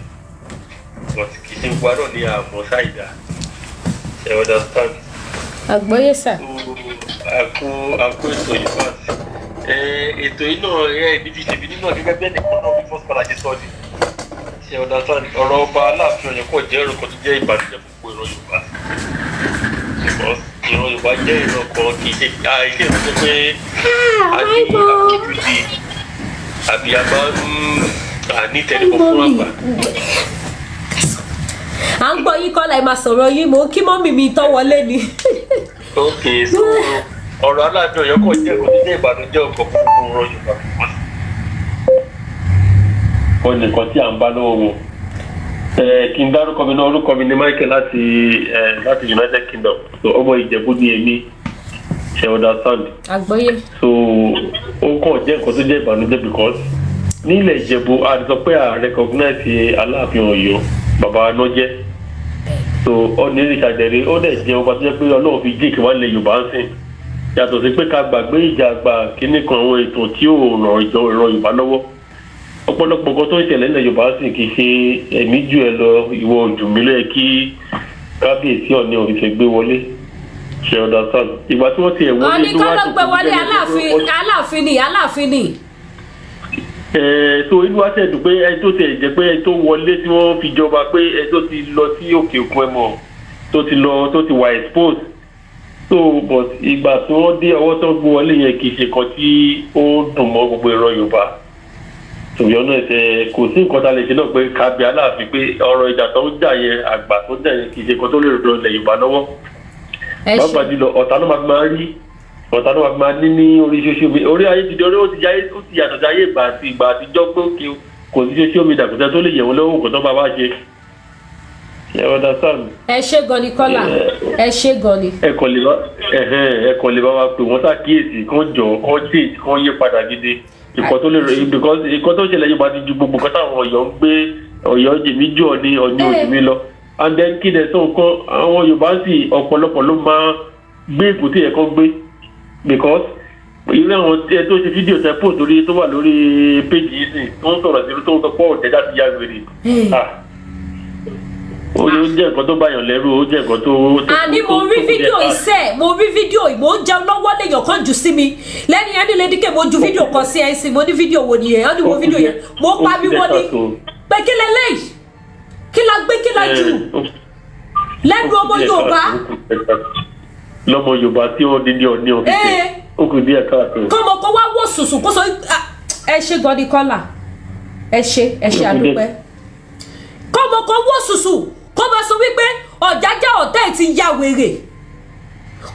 S5: But kì í ṣe gbogbo àárọ̀ ní àmọ́ ṣáìdá. Ṣé you understand?
S1: Àgbọ́yé, sir.
S5: Àkó àkó ètò yìí fà ẹ ètò yìí náà ẹ níbi ìṣèbí nínú gẹ́gẹ́ bí ẹnìkan náà bí first caller ṣe sọ ni. Ṣe understand? Ọ̀rọ̀ ọba Aláàfin Ọ̀yọ́ kò jẹ́ ọ̀rọ̀ kan tó jẹ́ ìbànújẹ́ fún gbogbo ìran Yorùbá, because ìran Yorùbá jẹ́ ìran kan, kì í ṣe àìṣe ìran tó pé a ní àfojúdi àbí a máa ń àní tẹnumọ́ fún àgbà.
S1: À ń gbọ́ yín, kọ́lá, ẹ máa sọ̀rọ̀ yín. Mò ń kí mummy mi tọ́ wọlé ni.
S5: Ok, so ọ̀rọ̀ Aláàfin Ọ̀yọ́ kò jẹ́ nǹkan tó jẹ́ ìbànújẹ́ ọkọ̀ fún gbogbo ìran Yorùbá. Ó nìkan tí à ń bá lọ́wọ́ wọn. Kí n dárúkọ mi náà, orúkọ mi ní Michael láti United Kingdom. So ọmọ Ìjẹ̀bú ni èmi, ṣe understand?
S1: Àgbọ́yé.
S5: So ó kàn jẹ́ nǹkan tó jẹ́ ìbànújẹ́ because nílẹ̀ Ìjẹ̀bú, a ti sọ pé a recognize Aláàfin Ọ̀yọ́, bàbá náà jẹ́. So ọ̀nà ìrìnsàjẹ̀rẹ̀ ó dẹ̀ jẹ́ ọba tó jẹ́ pé Ọlọ́run fi jíìkì wá lẹ̀ Yorùbá ń sìn, yàtọ̀ sí pé ká gbàgbé ìjà àgbà kínní kan, àwọn ètò tí ò ràn ìjọ ìran Yorùbá lọ́wọ́. Ọ̀pọ̀lọpọ̀ nǹkan tó ń ṣẹlẹ̀ nílẹ̀ Yorùbá sì kì í ṣe ẹ̀mí jù ẹ lọ, ìwọ ojú mi lóye kí kábíyèsí Ọ̀ní òfìfẹ́ gbé wọlé, ṣe understand? Ìgbà tí wọ́n ti ẹ̀ wọlé
S1: Wọ́n ní
S5: ló wá
S1: kọ́ ló
S5: dùn
S1: gbé
S5: kó
S1: wọlé
S5: jẹ́
S1: Aláàfin. Aláàfin ni, Aláàfin ni.
S5: Ẹ tó inú wa tẹ̀ dùn pé ẹ tó tẹ̀ jẹ́ pé ẹ tó wọlé tí wọ́n fi jọba, pé ẹ tó ti lọ sí òkè òkun, ẹ mọ̀, tó ti lọ, tó ti wà expose. So but ìgbà tí wọ́n dé, ọwọ́ tó gbé wọlé yẹn kì í ṣe kan tí ó dùn mọ́ gbogbo ìran Yorùbá. To be honest, ẹ kò sí nǹkan tá a lè ṣe náà pé kábíyà Aláàfin, pé ọ̀rọ̀ ìjà tó ń jà yẹn, àgbà tó ń jà yẹn, kì í ṣe kan tó lè ràn ilẹ̀ Yorùbá lọ́wọ́.
S1: Ẹ ṣe.
S5: Pàápàá jùlọ, ọ̀tá ló máa fi máa rí, ọ̀tá ló máa fi máa ní ní orí social media, orí ayé ti di orí, ó ti yáyé, ó ti yàtọ̀ sí ayé ìgbà àti ìgbà àtijọ́ pé òkè kò sí social media, kò sẹ́ tó lè yẹ̀ wọ́n lọ́wọ́ nǹkan tó bá wá ṣe. Ṣe understand?
S1: Ẹ ṣé gan ni, kọ́lá, ẹ ṣé gan ni.
S5: Ẹ kàn lè bá ẹhẹn, ẹ kàn lè bá wa pè wọ́n ṣàkíyèsí, kán jọ, kán change, kán yí padà gidi ìkan tó lè rẹ, because ìkan tó ṣẹlẹ̀ yóò bá ti ju gbogbo nǹkan táwọn Ọ̀yọ́ ń gbé, Ọ̀yọ́ jèmí jù ọ ní Ọ̀ní òjì mi lọ. And then kí dẹ̀ sọ nǹkan, àwọn Yorùbá sì ọ̀pọ̀lọpọ̀ ló máa gbé èkó tí ẹ̀ kan gbé, because irú àwọn tí ẹ tó ṣe fídíò tẹ post lórí, tó wà lórí péjì yìí sì tó ń sọ̀rọ̀ sí, tó ń sọ pé ọ̀tẹ̀dá ti ya wèrè. Ah, ó jẹ́ nǹkan tó báyàn lẹ́rù, ó jẹ́ nǹkan tó
S1: Àní mo rí fídíò iṣẹ́, mo rí fídíò, mo ń jẹun lọ́wọ́, lèèyàn kan jù sí mi lẹ́ni ẹni. Lady K, mo ju fídíò kan sí ẹ sí, mo ní fídíò wo nìyẹn? Ó ní wo fídíò yẹn. Mo pariwo ní pé kí lélẹ́yìí, kí la gbé, kí la jù lẹ́nu ọmọ Yorùbá.
S5: Lọ́mọ Yorùbá tí wọ́n dín ní Ọ̀ní ọ̀fíìsì, ó kù díẹ̀ káàtó.
S1: Kọ́mọ kó wá wò sùsù kó sọ. Ẹ ṣe gan ni, kọ́là, ẹ ṣe, ẹ ṣe, àdúpẹ́. Kọ́mọ kó wò sùsù kó máa sọ wípé Ọ̀jájá ọ̀tá ẹ̀ ti ya wèrè,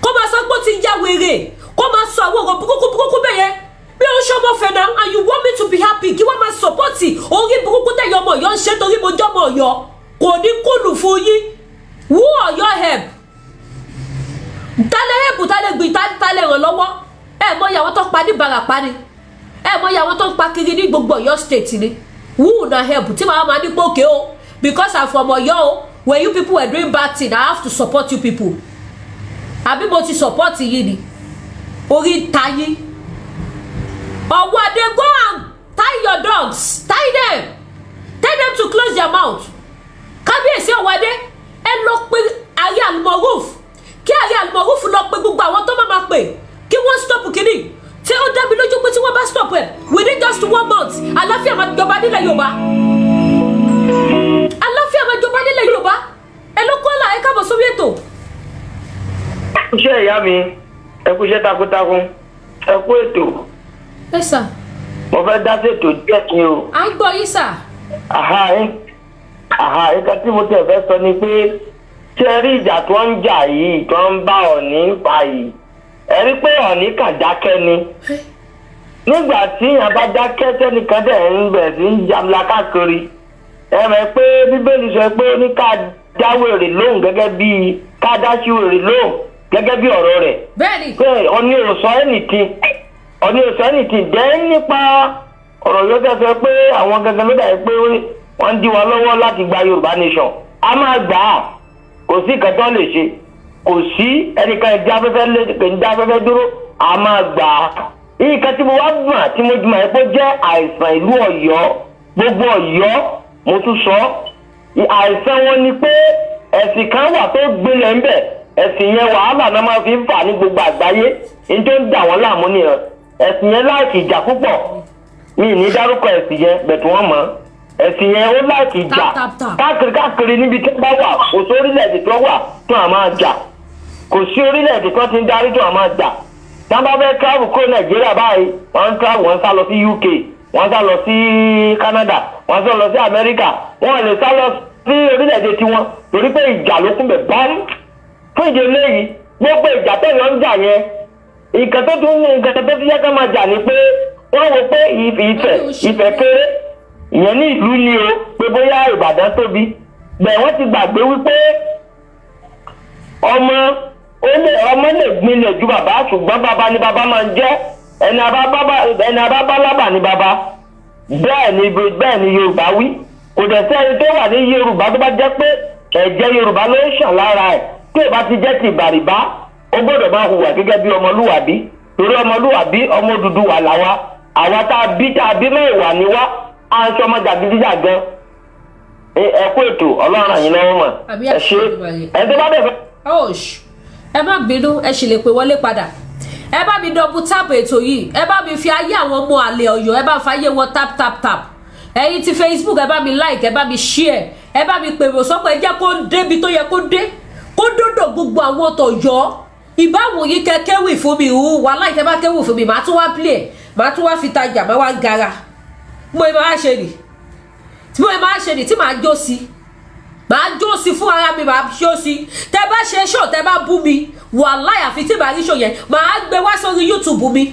S1: kó máa sọ pé ó ti ya wèrè, kó máa sọ àwọn ọ̀rọ̀ burúkú burúkú bẹ́ẹ̀ yẹn. Bí o ṣe ọmọ fẹ̀ náà, and you want me to be happy, kí wọ́n máa support orí burúkú tẹ̀yẹ ọmọ Ọ̀yọ́ ń ṣe torí mo jọ́ ọmọ Ọ̀yọ́? Kò ní kúlù fún yín. Who Ọ̀yọ́ help? Tálẹ̀ help, tálẹ̀ gbìn, tálẹ̀ ràn lọ́wọ́? Ẹ mọ ìyàwó tó pa ní Ìbàràpá ni, ẹ mọ ìyàwó tó ń pa kiri ní gbogbo Ọ̀yọ́ State ni. Who una help tí màá máa ní pòkè o? Because I'm from Ọ̀yọ́ o, when you people were doing bad thing, I have to support you people? Àbí mo ti support yín ni? Orí ń ta yín. Ọwọ́ adé, go and tie. your dogs, tie them, tell them to close their mouth. Kábíyèsí Ọ̀wádé, ẹ lọ pé Ààrẹ Almoruf, kí Ààrẹ Almoruf lọ pé gbogbo àwọn tó máa pè kí wọ́n stop kínní. Tí ó dá mi lójú pé tí wọ́n bá stop ẹ̀ within just 1 month, àlàáfíà máa jọba nílẹ̀ Yorùbá. Àlàáfíà máa jọba nílẹ̀ Yorùbá. Ẹ ló kọ́lá, ẹ káàbọ̀ sórí ètò.
S6: Ẹ kú iṣẹ́ ìyá mi, ẹ kú iṣẹ́ takuntakun, ẹ kú ètò.
S1: Ẹ sà.
S6: Mo fẹ́ dá sí ètò díẹ̀ ni o.
S1: À ń gbọ́ yín sà.
S6: Àhà, nǹkan tí mo tẹ̀ fẹ́ sọ ni pé ṣé ẹ rí ìjà tó ń jà yìí tó ń bá Ọọ̀ni fà yìí, ẹ rí pé Ọọ̀ni kàn dákẹ́ ni. Nígbà tí èèyàn bá dákẹ́ tẹ́nìkan dẹ̀ ń bẹ̀rẹ̀ sí ń jamla káàkiri, ẹ mọ̀ pé Bíbélì sọ pé ó ní ká dá wèrè lóhùn gẹ́gẹ́ bí ká dá sí wèrè lóhùn gẹ́gẹ́ bí ọ̀rọ̀ rẹ̀.
S1: Bẹ́ẹ̀ni.
S6: Pé Ọọ̀ni ò sọ anything, Ọọ̀ni ò sọ anything. Dẹ́ nípa ọ̀rọ̀ yóò fẹ́ sọ pé àwọn gangan ló dàbí pé wọ́n ń dí wa lọ́wọ́ láti gba Yorùbá nation. A máa gbà á, kò sí nǹkan tó lè ṣe, kò sí ẹnìkan ìdí afẹ́fẹ́ lé ìdí afẹ́fẹ́ dúró, a máa gbà á. Nǹkan tí mo wá gbọ̀n tí mo jùmọ̀ ẹ́ pé ó jẹ́ àìsàn ìlú Ọ̀yọ́, gbogbo Ọ̀yọ́, mo tún sọ, àìsàn wọn ni pé ẹ̀sìn kan wà tó gbilẹ̀ ń bẹ̀, ẹ̀sìn yẹn wàhálà náà máa fi ń fà ní gbogbo àgbáyé, ní tó ń dà wọ́n láàmú nìyẹn. Ẹ̀sìn yẹn láìkì ìjà púpọ̀, mi ní dárúkọ ẹ̀sìn yẹn, bẹ̀tù wọ́n mọ̀ ẹ̀sìn yẹn ó láìkì ìjà káàkiri káàkiri níbi tó bá wà. Kò sí orílẹ̀-èdè tó wà tó à máa jà, kò sí orílẹ̀-èdè tó ti ń darí tó à máa jà. Tá bá fẹ́ travel kúrò Nàìjíríà báyìí, wọ́n ń travel, wọ́n sá lọ sí UK, wọ́n sá lọ sí Canada, wọ́n sá lọ sí Amẹ́ríkà, wọ́n lè sá lọ sí orílẹ̀-èdè tiwọn torí pé ìjà ló kún bẹ̀ bámú. Fún ìdí eléyìí, gbogbo ìjà tẹ̀yàn ń jà yẹn, nǹkan tó tún nǹkan tó tún yẹ ká máa jà ni pé wọ́n wò pé Ifẹ̀ kéré, ìyẹn ní ìlú ni o, pé bóyá Ìbàdàn tóbi, bẹ́ẹ̀ wọ́n ti gbàgbé wípé ọmọ lè gbinlẹ̀ ju bàbá, ṣùgbọ́n bàbá ni bàbá máa ń jẹ́, ẹni abábálábà ni bàbá. Bẹ́ẹ̀ ni Yorùbá wí. Kò dẹ̀ sẹ́ni tó wà ní Yorùbá tó bá jẹ́ pé ẹ̀jẹ̀ Yorùbá ló ń ṣàn lára ẹ̀, tí ò bá ti jẹ́ ti ìbàrìbá, ó gbọ́dọ̀ máa hùwà gẹ́gẹ́ bí ọmọlúwàbí, torí ọmọlúwàbí ọmọ Odùduwà làwa, àwa tá a bí mẹ́wàá ni wá, à ń sọmọ jàgídíjàgan. Ẹ kú ètò, Ọlọ́run àyìn lọ́wọ́ mọ̀, ẹ ṣe ẹ tó bá bẹ̀ fẹ́.
S1: Ẹ má bínú, ẹ sì lè pè wọlé padà. Ẹ bá mi double tap ètò yìí, ẹ bá mi fi ayé àwọn ọmọ àlè Ọ̀yọ́, ẹ bá fa ayé wọn tap tap tap. Ẹ̀yin ti Facebook, ẹ bá mi like, ẹ bá mi share, ẹ bá mi pèrò sọ́pọ̀, ẹ jẹ́ kó débi tó yẹ kó dé, kó dòdò gbogbo àwọn tọ̀yọ́. Ìbáwò yìí kẹ kéwì fún mi, wà láì tẹ bá kéwì fún mi, màá tún wá play, màá tún wá fi tajà, màá wá gara. Mo máa ṣe nì, tí mo máa ṣe nì tí màá jó sí, màá jó sí fún ara mi, màá jó sí. Tẹ bá ṣe ṣó, tẹ bá bú mi, wàláì àfi tí màá rí ṣó yẹn, màá gbé wá sórí YouTube mi,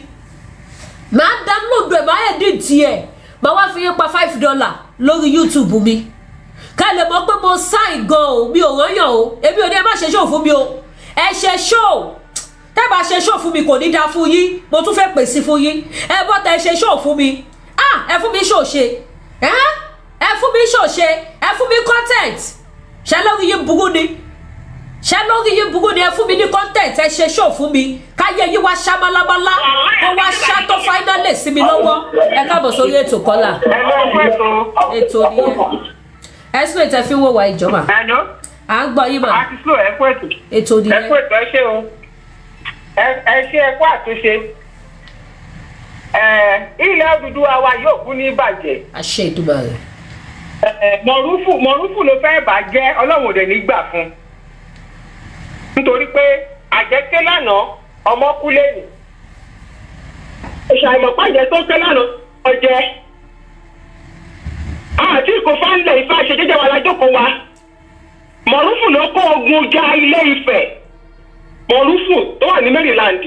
S1: màá download ẹ̀, màá edit ẹ̀, màá wá fi yín pa $5 lórí YouTube mi. Ká lè mọ̀ pé mo sign gan o, mi ò rányàn o, èmi ò ní ẹ má ṣe ṣó fún mi o, ẹ ṣe ṣó. Tẹ́ bá ṣe ṣó fún mi kò ní dáa fún yín, mo tún fẹ́ pèsè fún yín. Ẹ bọ́ tẹ ṣe ṣó fún mi, ẹ fún mi ṣó ṣe, ẹ fún mi ṣó ṣe, ẹ fún mi content. Ṣé lórí yín burú ni? Ṣé lórí yín burú ni? Ẹ fún mi ní content, ẹ ṣe ṣó fún mi, káyé yín wá ṣá málámálá, kó wá ṣá tó finally sí mi lọ́wọ́. Ẹ káàbọ̀ sórí ètò Kọ́lá. Ètò nìyẹn. Ẹ sún ètò ẹ fi ń wò wá ìjọba. À ń gbọ́ yín mà. Ètò nìyẹn.
S7: Ẹ kú ètò, ẹ ṣé o. Ẹ ṣe ẹ kú àtúnṣe. Ilẹ̀ Odùduwà wa yóò kú ní ìbàjẹ́.
S1: Àṣẹ Èdùmàrè.
S7: Mọ̀rúfù ló fẹ́ bàjẹ́, Ọlọ́run ò dẹ̀ ní gbà fún un. Nítorí pé àjẹké lánàá ọmọ kú lẹ́nu. Ìṣàìmọ̀pájẹ tó ké lánàá ọjẹ́. Àti kò fáńlẹ̀ Ifá ṣe jẹ́jẹ́ wa lájókòó wa. Mọ̀rúfù ló kó ogun ja Ilé Ifẹ̀. Mọ̀rúfù tó wà ní Maryland.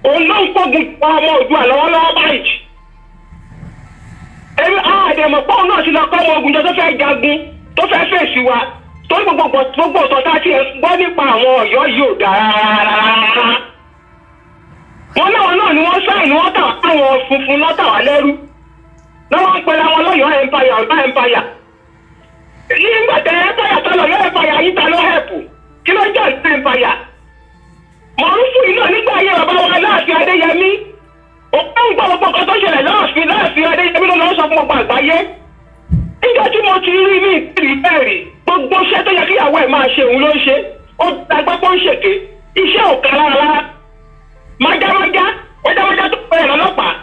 S7: Òun ló ń kógun pa ọmọ Oòduà lọ́wọ́lọ́wọ́ báyìí. Èmi àdèmọ̀ pọ́ùn náà ti lọ kọ́ ọmọ ogun jọ tó fẹ́ jagun tó fẹ́ fèsì wa. Torí gbogbo ọ̀tọ̀ tá a ti gbọ́ nípa àwọn Ọ̀yọ́ yìí ò dáa rárá. Wọ́n náà ni wọ́n sáì ni wọ́n tà àwọn funfun lọ́tà wá lẹ́rú. Lọ́wọ́ ń pera wọn lọ́yọ̀ọ́ empire, Ọ̀yọ́ empire. Nígbà tẹ empire tó lọ́yọ̀ọ́ empire yìí ta ló hẹ̀pù. Kí ló jẹ́ Ọ̀yọ́ empire? Mọ̀rúfù yìí náà nígbà ayé bàbá wa Aláàfin Adéyẹmí. Òun gbọ́ gbogbo nǹkan tó ṣẹlẹ̀ láàfin Adéyẹmí ló lọ ló sọ fún gbogbo àgbáyé. Níjọ́ tí mo ti rí ní ìrírí bẹ́ẹ̀ rí, gbogbo iṣẹ́ tó yẹ kí ìyàwó ẹ̀ máa ṣe òun ló ń ṣe. Ó dàgbà pé ó ń ṣèké, iṣẹ́ ò ká rárá. Májámájá, májámájá tó pẹ̀lẹ́ lọ́lọ́pàá.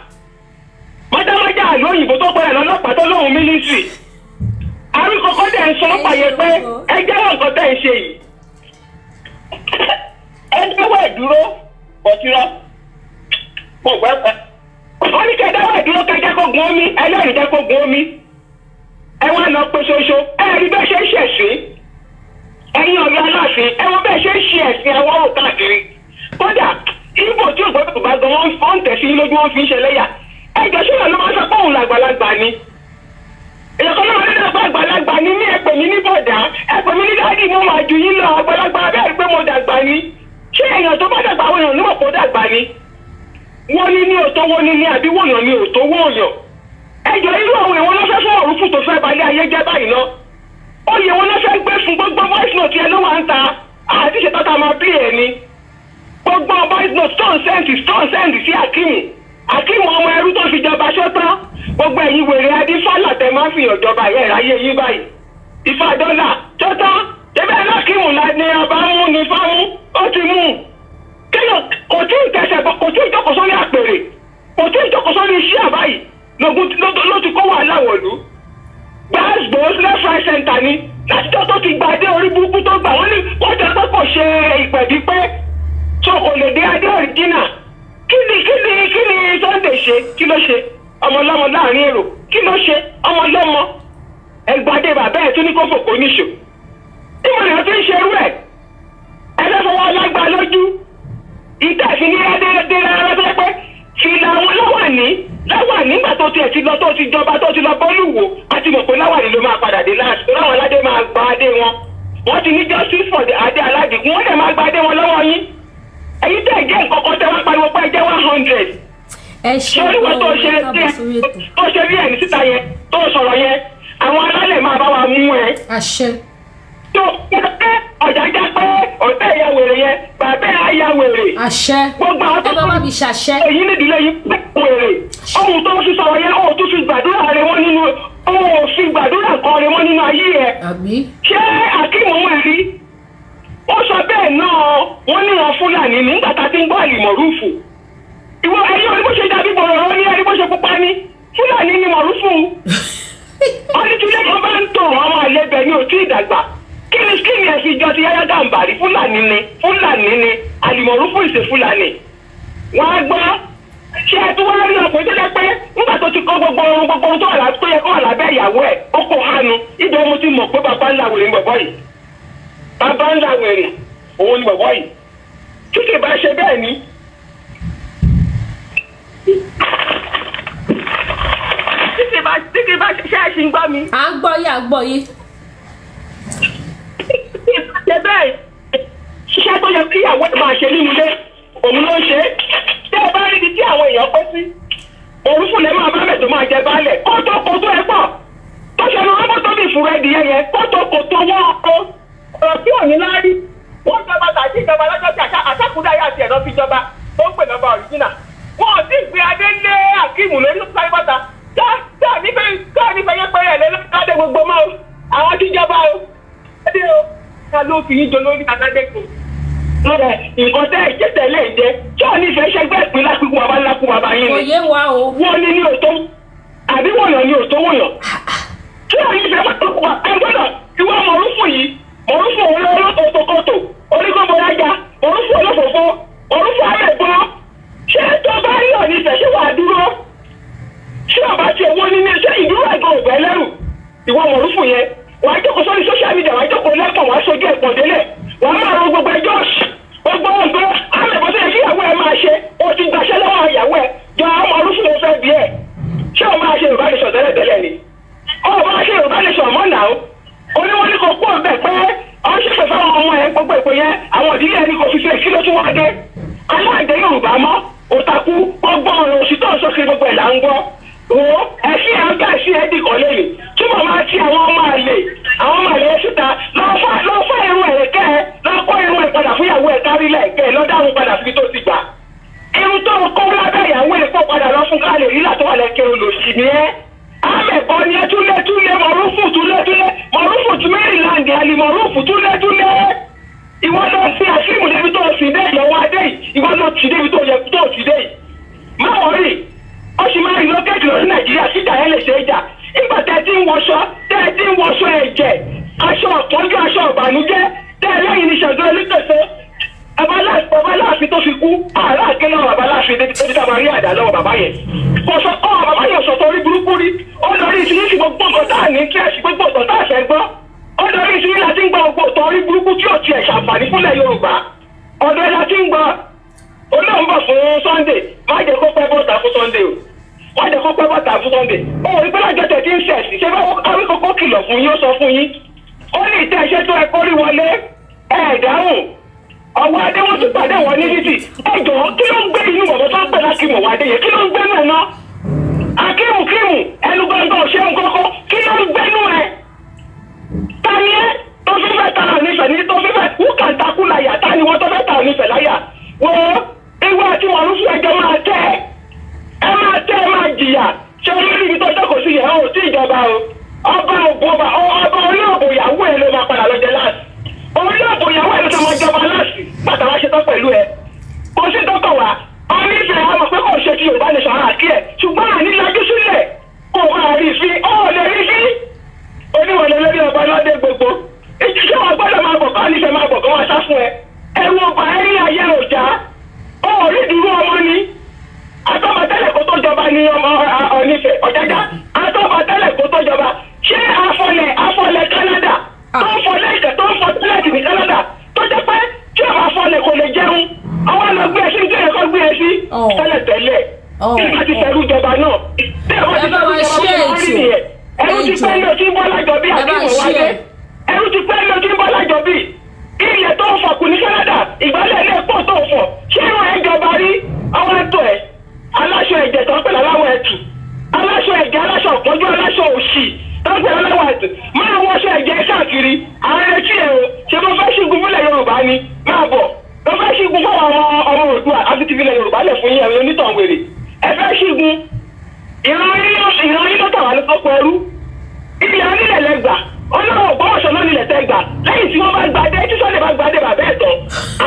S7: Májámájá àlọ́ òyìnbó tó pẹ̀lẹ́ lọ́lọ́pàá tó lóhun mínísírì. Àríkọ́kọ́ dẹ̀ ń sọ pààyè pé ẹ jẹ́wọ́ nǹkan tẹ́ ń ṣe yìí. Ẹ jẹ́wọ́ ẹ̀ dúró, bọ̀tírọ́. Mo gbọ́ ẹ. Wọ́n ní kẹ́ ẹ dáwọ́ ẹ̀ dúró kẹ́ jẹ́ kó gun omi, ẹlẹ́rìí jẹ́ kó gun omi. Ẹ wá lọ pé ṣoṣo, ẹ rí bẹ́ẹ̀ ṣe ń ṣẹ̀sín. Ẹ̀yin ọ̀rẹ́ Aláàfin, ẹ wo bẹ́ẹ̀ ṣe ń ṣe ẹ̀sìn àwọn ọ̀rọ̀ káàkiri. Kódà, Ibo tí ògbọ́dọ̀ bá gan wọ́n ń tẹ̀sí lójú wọn fi ń ṣẹlẹ́yà. Ẹ jọ ṣé ìyá ló máa ń sọ pé òun làgbàlagbà ni? Èèyàn kan náà máa ń dàgbà àgbàlagbà ni mí, ẹ pè mí ní bọ̀dá, ẹ pè mí ní dáàdì, mo máa jù yín lọ, àgbàlagbà bẹ́ẹ̀ pé mo dàgbà ni. Ṣé èèyàn tó bá dàgbà àwọn èèyàn nímọ̀ kó dàgbà ni? Wọ́n ní ní òtó wọ́n ní ní àbí wòyàn ní òtó wòyàn. Ẹ jọ irú àwọn èèwọ̀n lọ́fẹ́ fún Mọ̀rúfù tó fẹ́ balẹ̀ ayé jẹ́ báyìí ná. Oyè wọn lọ́fẹ́ gbé fún gbogbo voice note yẹn ló wà ń ta àti ṣe tọ́ta máa bí ẹ̀ ni. Gbogbo voice note stone send sí Akíìmù. Akíìmù ọmọ ẹrú tó fi jọba ṣọ́tán. Gbogbo ẹ̀yin wèrè adífálà tẹ máa ń fìyàn jọba yẹn ìráyé yín báyìí. Ifá dọ́là ṣọ́tán. Ṣébẹ́ Akíìmù ni ọba mú ni fámú ó ti mú. Kéèyàn kò tí ì tẹsẹ̀ bọ̀, kò tí ì jókòó sórí àpèrè, kò tí ì jókòó sórí iṣẹ́ àbáyìí ló ti kó wàhálà wọ̀lú. Gbàgbó left right center ni látijọ́ tó ti gba adé orí burúkú tó gbà wọ́n ní wọ́n jẹ́ pé kò ṣe ìpẹ̀bí pé tó kò lè dé adé òrìjínà. Kí ni Sunday ṣe? Kí ló ṣe? Ọmọlọ́mọ láàrin èrò kí ló ṣe? Ọmọlọ́mọ ẹgbàdé bàbá ẹ̀ tún ní kó fòkó níṣò. Ìmọ̀lẹ̀ ti ń ṣerú ẹ̀ ẹlẹ́fọwọ́ alágbá lójú. Ìtẹ́ ìfi ní adé rárá tó jẹ́ pé fìlà àwọn láwàní nígbà tó tiẹ̀ ti lọ tó ti jọba tó ti lọ bọ́lùwò àti mọ̀ pé láwàní ló máa padà dé láti láwọn aládé máa gba adé wọn. Wọ́n ti ní justice for the adé aládìgún, wọ́n dẹ̀ máa gba adé wọn lọ́wọ́ yín. Ẹ̀yin tẹ̀ jẹ́ nǹkan kan tẹ́ wá pariwo pé ẹ jẹ́ 100.
S1: Ẹ ṣe
S7: Sórí wọn tó ṣe tó ṣe rí ẹ̀mí síta yẹn tó sọ̀rọ̀ yẹn àwọn alálẹ̀ máa bá wa mú ẹ.
S1: Àṣẹ.
S7: Tó pé ọ̀jájá pé ọ̀tẹ̀ ìyá wèrè yẹn bàbá ẹ̀ á wèrè.
S1: Àṣẹ.
S7: Gbogbo àwọn tó
S1: ẹ bá mi ṣàṣẹ.
S7: Èyí nídìílé yìí pé wèrè. Ohun tó fi sọ̀rọ̀ yẹn òun tún fi gbàdúrà rẹ wọ́n nínú òun ò fi gbàdúrà kan rẹ wọ́n nínú ayé ẹ̀.
S1: Àmín.
S7: Ṣé Akíìmù mú ẹ rí? Ó sọ bẹ́ẹ̀ náà wọ́n ní wọn Fúlàní nígbà tá a ti ń gbọ́ àlìmọ̀rúfù. Ìwọ ẹ̀yin orí bó ṣe dàbí bọ̀rọ̀ ní ẹni bó ṣe pupa ní Fúlàní ni mọ̀rúfù. Wọ́n ní tí ilé kan bá ń tòrò àwọn àlebẹ̀ ní òtí ìdàgbà. Kí ni ẹ fi jọ ti Yáyá Gàmbàrí? Fúlàní ni àlìmọ̀rúfù ìṣe Fúlàní. Wọ́n á gbọ́ ṣé ẹ tún wá rí ọkùnrin tó jẹ́ pé nígbà tó ti kọ́ gbogbo ohun tó wà tó yẹ kó wà lábẹ́ ìyàwó ẹ̀ ó kó hánu. Ibẹ̀ mo ti mọ̀ pé bàbá ńlá wèrè ni bọ̀bọ́ yìí. Bàbá ńlá wèrè òun ni bọ̀bọ́ yìí. Tí kì bá ṣe bẹ́ẹ̀ ni. Tí kì bá ṣe é ṣì ń gbọ́ mi.
S1: À ń gbọ́ yín, à ń gbọ́ yín.
S7: Tí kì bá ṣe bẹ́ẹ̀ ṣiṣẹ́ tó yẹ kí ìyàwó ẹ̀ máa ṣe nínú ilé òun ló ń ṣe é. Tẹ́ ẹ bá rí ibi tí àwọn èèyàn pẹ́ sí Mọ̀rúfù lẹ́ máa bá mẹ̀ tó máa jẹ baálẹ̀ kótókótó ẹ pọ̀ tó ṣe ní wọ́n bó tóbi ìfúra ẹdìyẹ yẹn kótókótó wọ́n ọ̀rọ̀ tí ò ní láárí. Wọ́n jọba tàbí ìjọba lọ́jọ́ tí àṣàkúdà yà àti ẹ̀rọ fi jọba tó ń pè lọ́ba òrìjínà. Wọn ò tí ì gbé adé lé Akíìmù lórí tó sáré bọ́ta. Táà nífẹ̀ẹ́ yẹn pẹ́rẹ́ lé lọ́dẹ gbogbo mọ́ o àwọn tí jọba o. Adé o ta ló fi yín jọ lórí aládé kù? Nǹkan tẹ́ ẹ̀jẹ̀ tẹ̀lé ẹ̀jẹ̀ tí ò ní fẹ́ ṣẹgbẹ́ ìpín lápikú bàbá ńlákú bàbá yín ni.
S1: Òye wa o.
S7: Wọ́n ní ní òtó àbí wọ̀nyàn ní òtó wọ̀nyàn. Tí ò ní fẹ́ wọ́n ẹ gbọ́dọ̀ ìwọ Mọ̀rúfù yìí Mọ̀rúfù òun lọ́wọ́ kòtòkòtò onígbòmọ̀lájà Mọ̀rúfù olófòfó Mọ̀rúfù amẹ̀gbọ́n. Ṣé tó bá rí òní fẹ́ ṣé wàá dúró? Ṣé ọba ti owó nínú iṣẹ́ ìdúró ẹ̀gbọ́n ògbẹ́ lẹ́rù? Ìwọ Mọ̀rúfù yẹn wàá jókòó sórí social media wàá jókòó lẹ́pọ̀ wàá sojú ẹ̀pọ̀ délẹ̀ wàá máa ro gbogbo ẹjọ́ gbogbo nǹkan àmẹ̀bọ̀ tó yẹ kí ìyàwó ẹ máa ṣe o ti gbàṣẹ́ lọ́wọ́ ìyàwó ẹ jọ Mọ̀rúfù mo fẹ́ bí ẹ ṣé o máa ṣe Yorùbá nation tẹ́lẹ̀ tẹ́lẹ̀ ni o máa ṣe Yorùbá nation mọ́ náà o ní wọ́n ní kò kú ọ̀bẹ pé ọ ń ṣèpè fáwọn ọmọ ẹ gbogbo ìpè yẹn àwọn ìdílé ẹni kò fi ṣe kí ló tún wá dé aláìdé Yorùbá mọ́ òtakú gbogbo ọ̀rọ̀ òsì tó ń sọ kiri gbogbo ẹ̀ là ń gbọ́ wo ẹ̀sìn ẹ̀ ń bá ẹ̀sìn ẹ̀ dìkọ̀ lẹ́yìn tí mo máa ti àwọn ọmọ àlè síta lọ fá irun ẹ̀rẹ̀kẹ́ ẹ lọ kó irun ẹ̀ padà fún ìyàwó ẹ̀ kárí lẹ́ẹ̀kẹ́ ẹ lọ dáhùn padà síbi tó ti gbà. Irun tó ń kó lábẹ́ ìyàwó ẹ̀ kó padà lọ fún kálẹ̀ rí látọ̀ wà lẹ́kẹ́ olòṣì ni ẹ́. Ọ̀ní ẹ túlé túlé Mọ̀rúfù, túlé túlé Mọ̀rúfù tí Maryland àlì Mọ̀rúfù, túlé túlé. Ìwọ lọ sí àfíìmù débi tó sì dé ìyọ̀wọ́ adé yìí. Ìwọ lọ tì débi tó yẹ tó sì dé yìí. Má worry, ó sì máa relocate lọ sí Nàìjíríà síjà ẹ lè ṣe é jà. Nígbà tẹ́ ẹ ti ń wọṣọ, tẹ́ ẹ ti ń wọṣọ ẹ̀jẹ̀, aṣọ ọ̀pọ̀jù, aṣọ ìbànújẹ́, tẹ́ ẹ lẹ́yìn ní ṣàgbọ́n ẹlẹ́tẹ̀sẹ̀ babaláàfin tó fi kú, ààrẹ àkẹlẹ ọ̀rọ̀ babaláàfin débi tá a máa rí àdá lọ́wọ́ bàbá yẹn. Kò sọ ọ bàbá yẹn sọ̀tọ̀ orí burúkú rí. Ó lọ rí ìsinyìí gbogbo nǹkan tá à ní kíláàsì, gbogbo ọ̀tọ̀ tá a fẹ́ gbọ́. Ó lọ rí ìsinyìí láti ń gbọ́ gbogbo ọ̀tọ̀ orí burúkú tí ò tiẹ̀ ṣàǹfààní fúnlẹ̀ Yorùbá. Ọ̀dọ̀ ẹ̀ láti ń gbọ́. Olóhùn bọ̀ fún Sunday. Má jẹ́ kó pẹ́ bọ́ta fún Sunday o, má jẹ́ kó pẹ́ bọ́ta fún Sunday. Ó rí pé lájọ tẹ̀ tí ń sẹ̀sì ṣé bá Awíkókó kìlọ̀ fún yín, ó sọ fún yín, ó ní ìtẹ́ iṣẹ́ tó ẹ kórí wọlé ẹ̀ dáhùn. Ọwọ́ adé wọ́n tún pàdé wọn ní títì. Ẹ jọ̀ọ́, kí ló ń gbé inú bọ̀bọ̀ tó ń pè lákìmọ̀ wá dé yẹn? Kí ló ń gbénú ẹ̀ náà? Akíìmù kíìmù ẹnu gbọ̀ngàn ṣéun kọ́kọ́, kí ló ń gbénú ẹ̀? Ta ni ẹ tó fi fẹ́ ta nífẹ̀ẹ́ ní tó fi fẹ́ wúkà ń takú láyà? Ta ni wọ́n tó fẹ́ ta nífẹ̀ẹ́ láyà? Wọ́n ìwé àti Mọ̀rúfù ẹjọ́ máa tẹ́ ẹ, máa tẹ́ ẹ, máa jìyà. Ṣé olórí ibi tó jókòó sí yẹn ó tí ìjọba o? Ọba ògùn ọba ọba orí òbò ìyàwó ẹ ló máa padà lọ jẹ láàsì. Orí òbò ìyàwó ẹ ló tó máa jọba láàsì bàtà wá ṣetán pẹ̀lú ẹ. Kò sí tọkọ wa onífẹ̀ẹ́ àmọ̀ pé kò ṣe ti Yorùbá nation àkí ẹ̀, ṣùgbọ́n àní lajú sílẹ̀ kò máa rí sí ó lè rí sí oníwọ̀lẹ̀ lórí ọba lọ́dẹ gbogbo ìjíṣẹ́ wọn gbọ́dọ̀ máa bọ̀ kọ́ nífẹ̀ẹ́ máa bọ̀ kọ́ wọn sá fún ẹ. Ẹ̀rù ọba ẹ ní ayé òjá ó rí dúró ọmọ ni atọ́ba tẹ́lẹ̀ kó tó jọba ní ọmọ onífẹ̀ Ọ̀jájá. Atọ́ba tẹ́lẹ̀ kó tó jọba, ṣé afọlẹ̀ Canada tó ń fọlẹ̀ ìkẹ́ tó ń fọ tẹ́lẹ̀tì ní Canada tó jẹ́ pé tí ọba afọlẹ̀ kò lè jẹun, àwọn lọ gbé ẹ sí ní ẹ̀kọ́ gbé ẹ sí tẹ́lẹ̀ tẹ́lẹ̀ tí wọ́n ti fẹ́rù jọba náà, tí wọ́n ti fẹ́rù jọba náà rí nìyẹn. Ẹrú ti pẹ́ ní ojú bọ́lá jọ bí àkíwò wáyé. Ẹrú ti pẹ́ ní ojú bọ́lá jọ bí ilẹ̀ tó ń fọkù ní Canada ìgbálẹ̀ ilé pọ̀ tó ń fọ̀. Ṣé ìwọ̀n ẹ̀ jọba rí àwọn ẹ̀tọ́ ẹ̀? Aláṣọ ẹ̀jẹ̀ tó ń pè láláwọ̀ ẹ̀tù, aláṣọ ẹ̀jẹ̀, aláṣọ ọ̀pọ̀jù, aláṣọ òṣì tó ń pè láláwọ̀ ẹ̀tù, máa wọṣọ ẹ̀jẹ̀ káàkiri. Àwọn ẹtí ẹ̀ o ṣe bó fẹ́ ṣígun fúnlẹ̀ Yorùbá ni máa bọ̀ bó fẹ́ ṣígun fún àwọn ọmọ Oòduà àti tìfilẹ̀ Yorùbá lẹ̀ fún yín. Ẹ̀rọ onítàn wèrè ẹ fẹ́ ṣígun ìran yín ló tà wá ní kókó ẹrú. Ilẹ̀ onílẹ̀ lẹ́gbà ọlọ́run Ògbómọ̀ṣọ́ náà nílẹ̀ tẹ́ gbà. Lẹ́yìn tí wọ́n bá gbadé, tí Sunday bá gbadé bàbá ẹ̀ tán,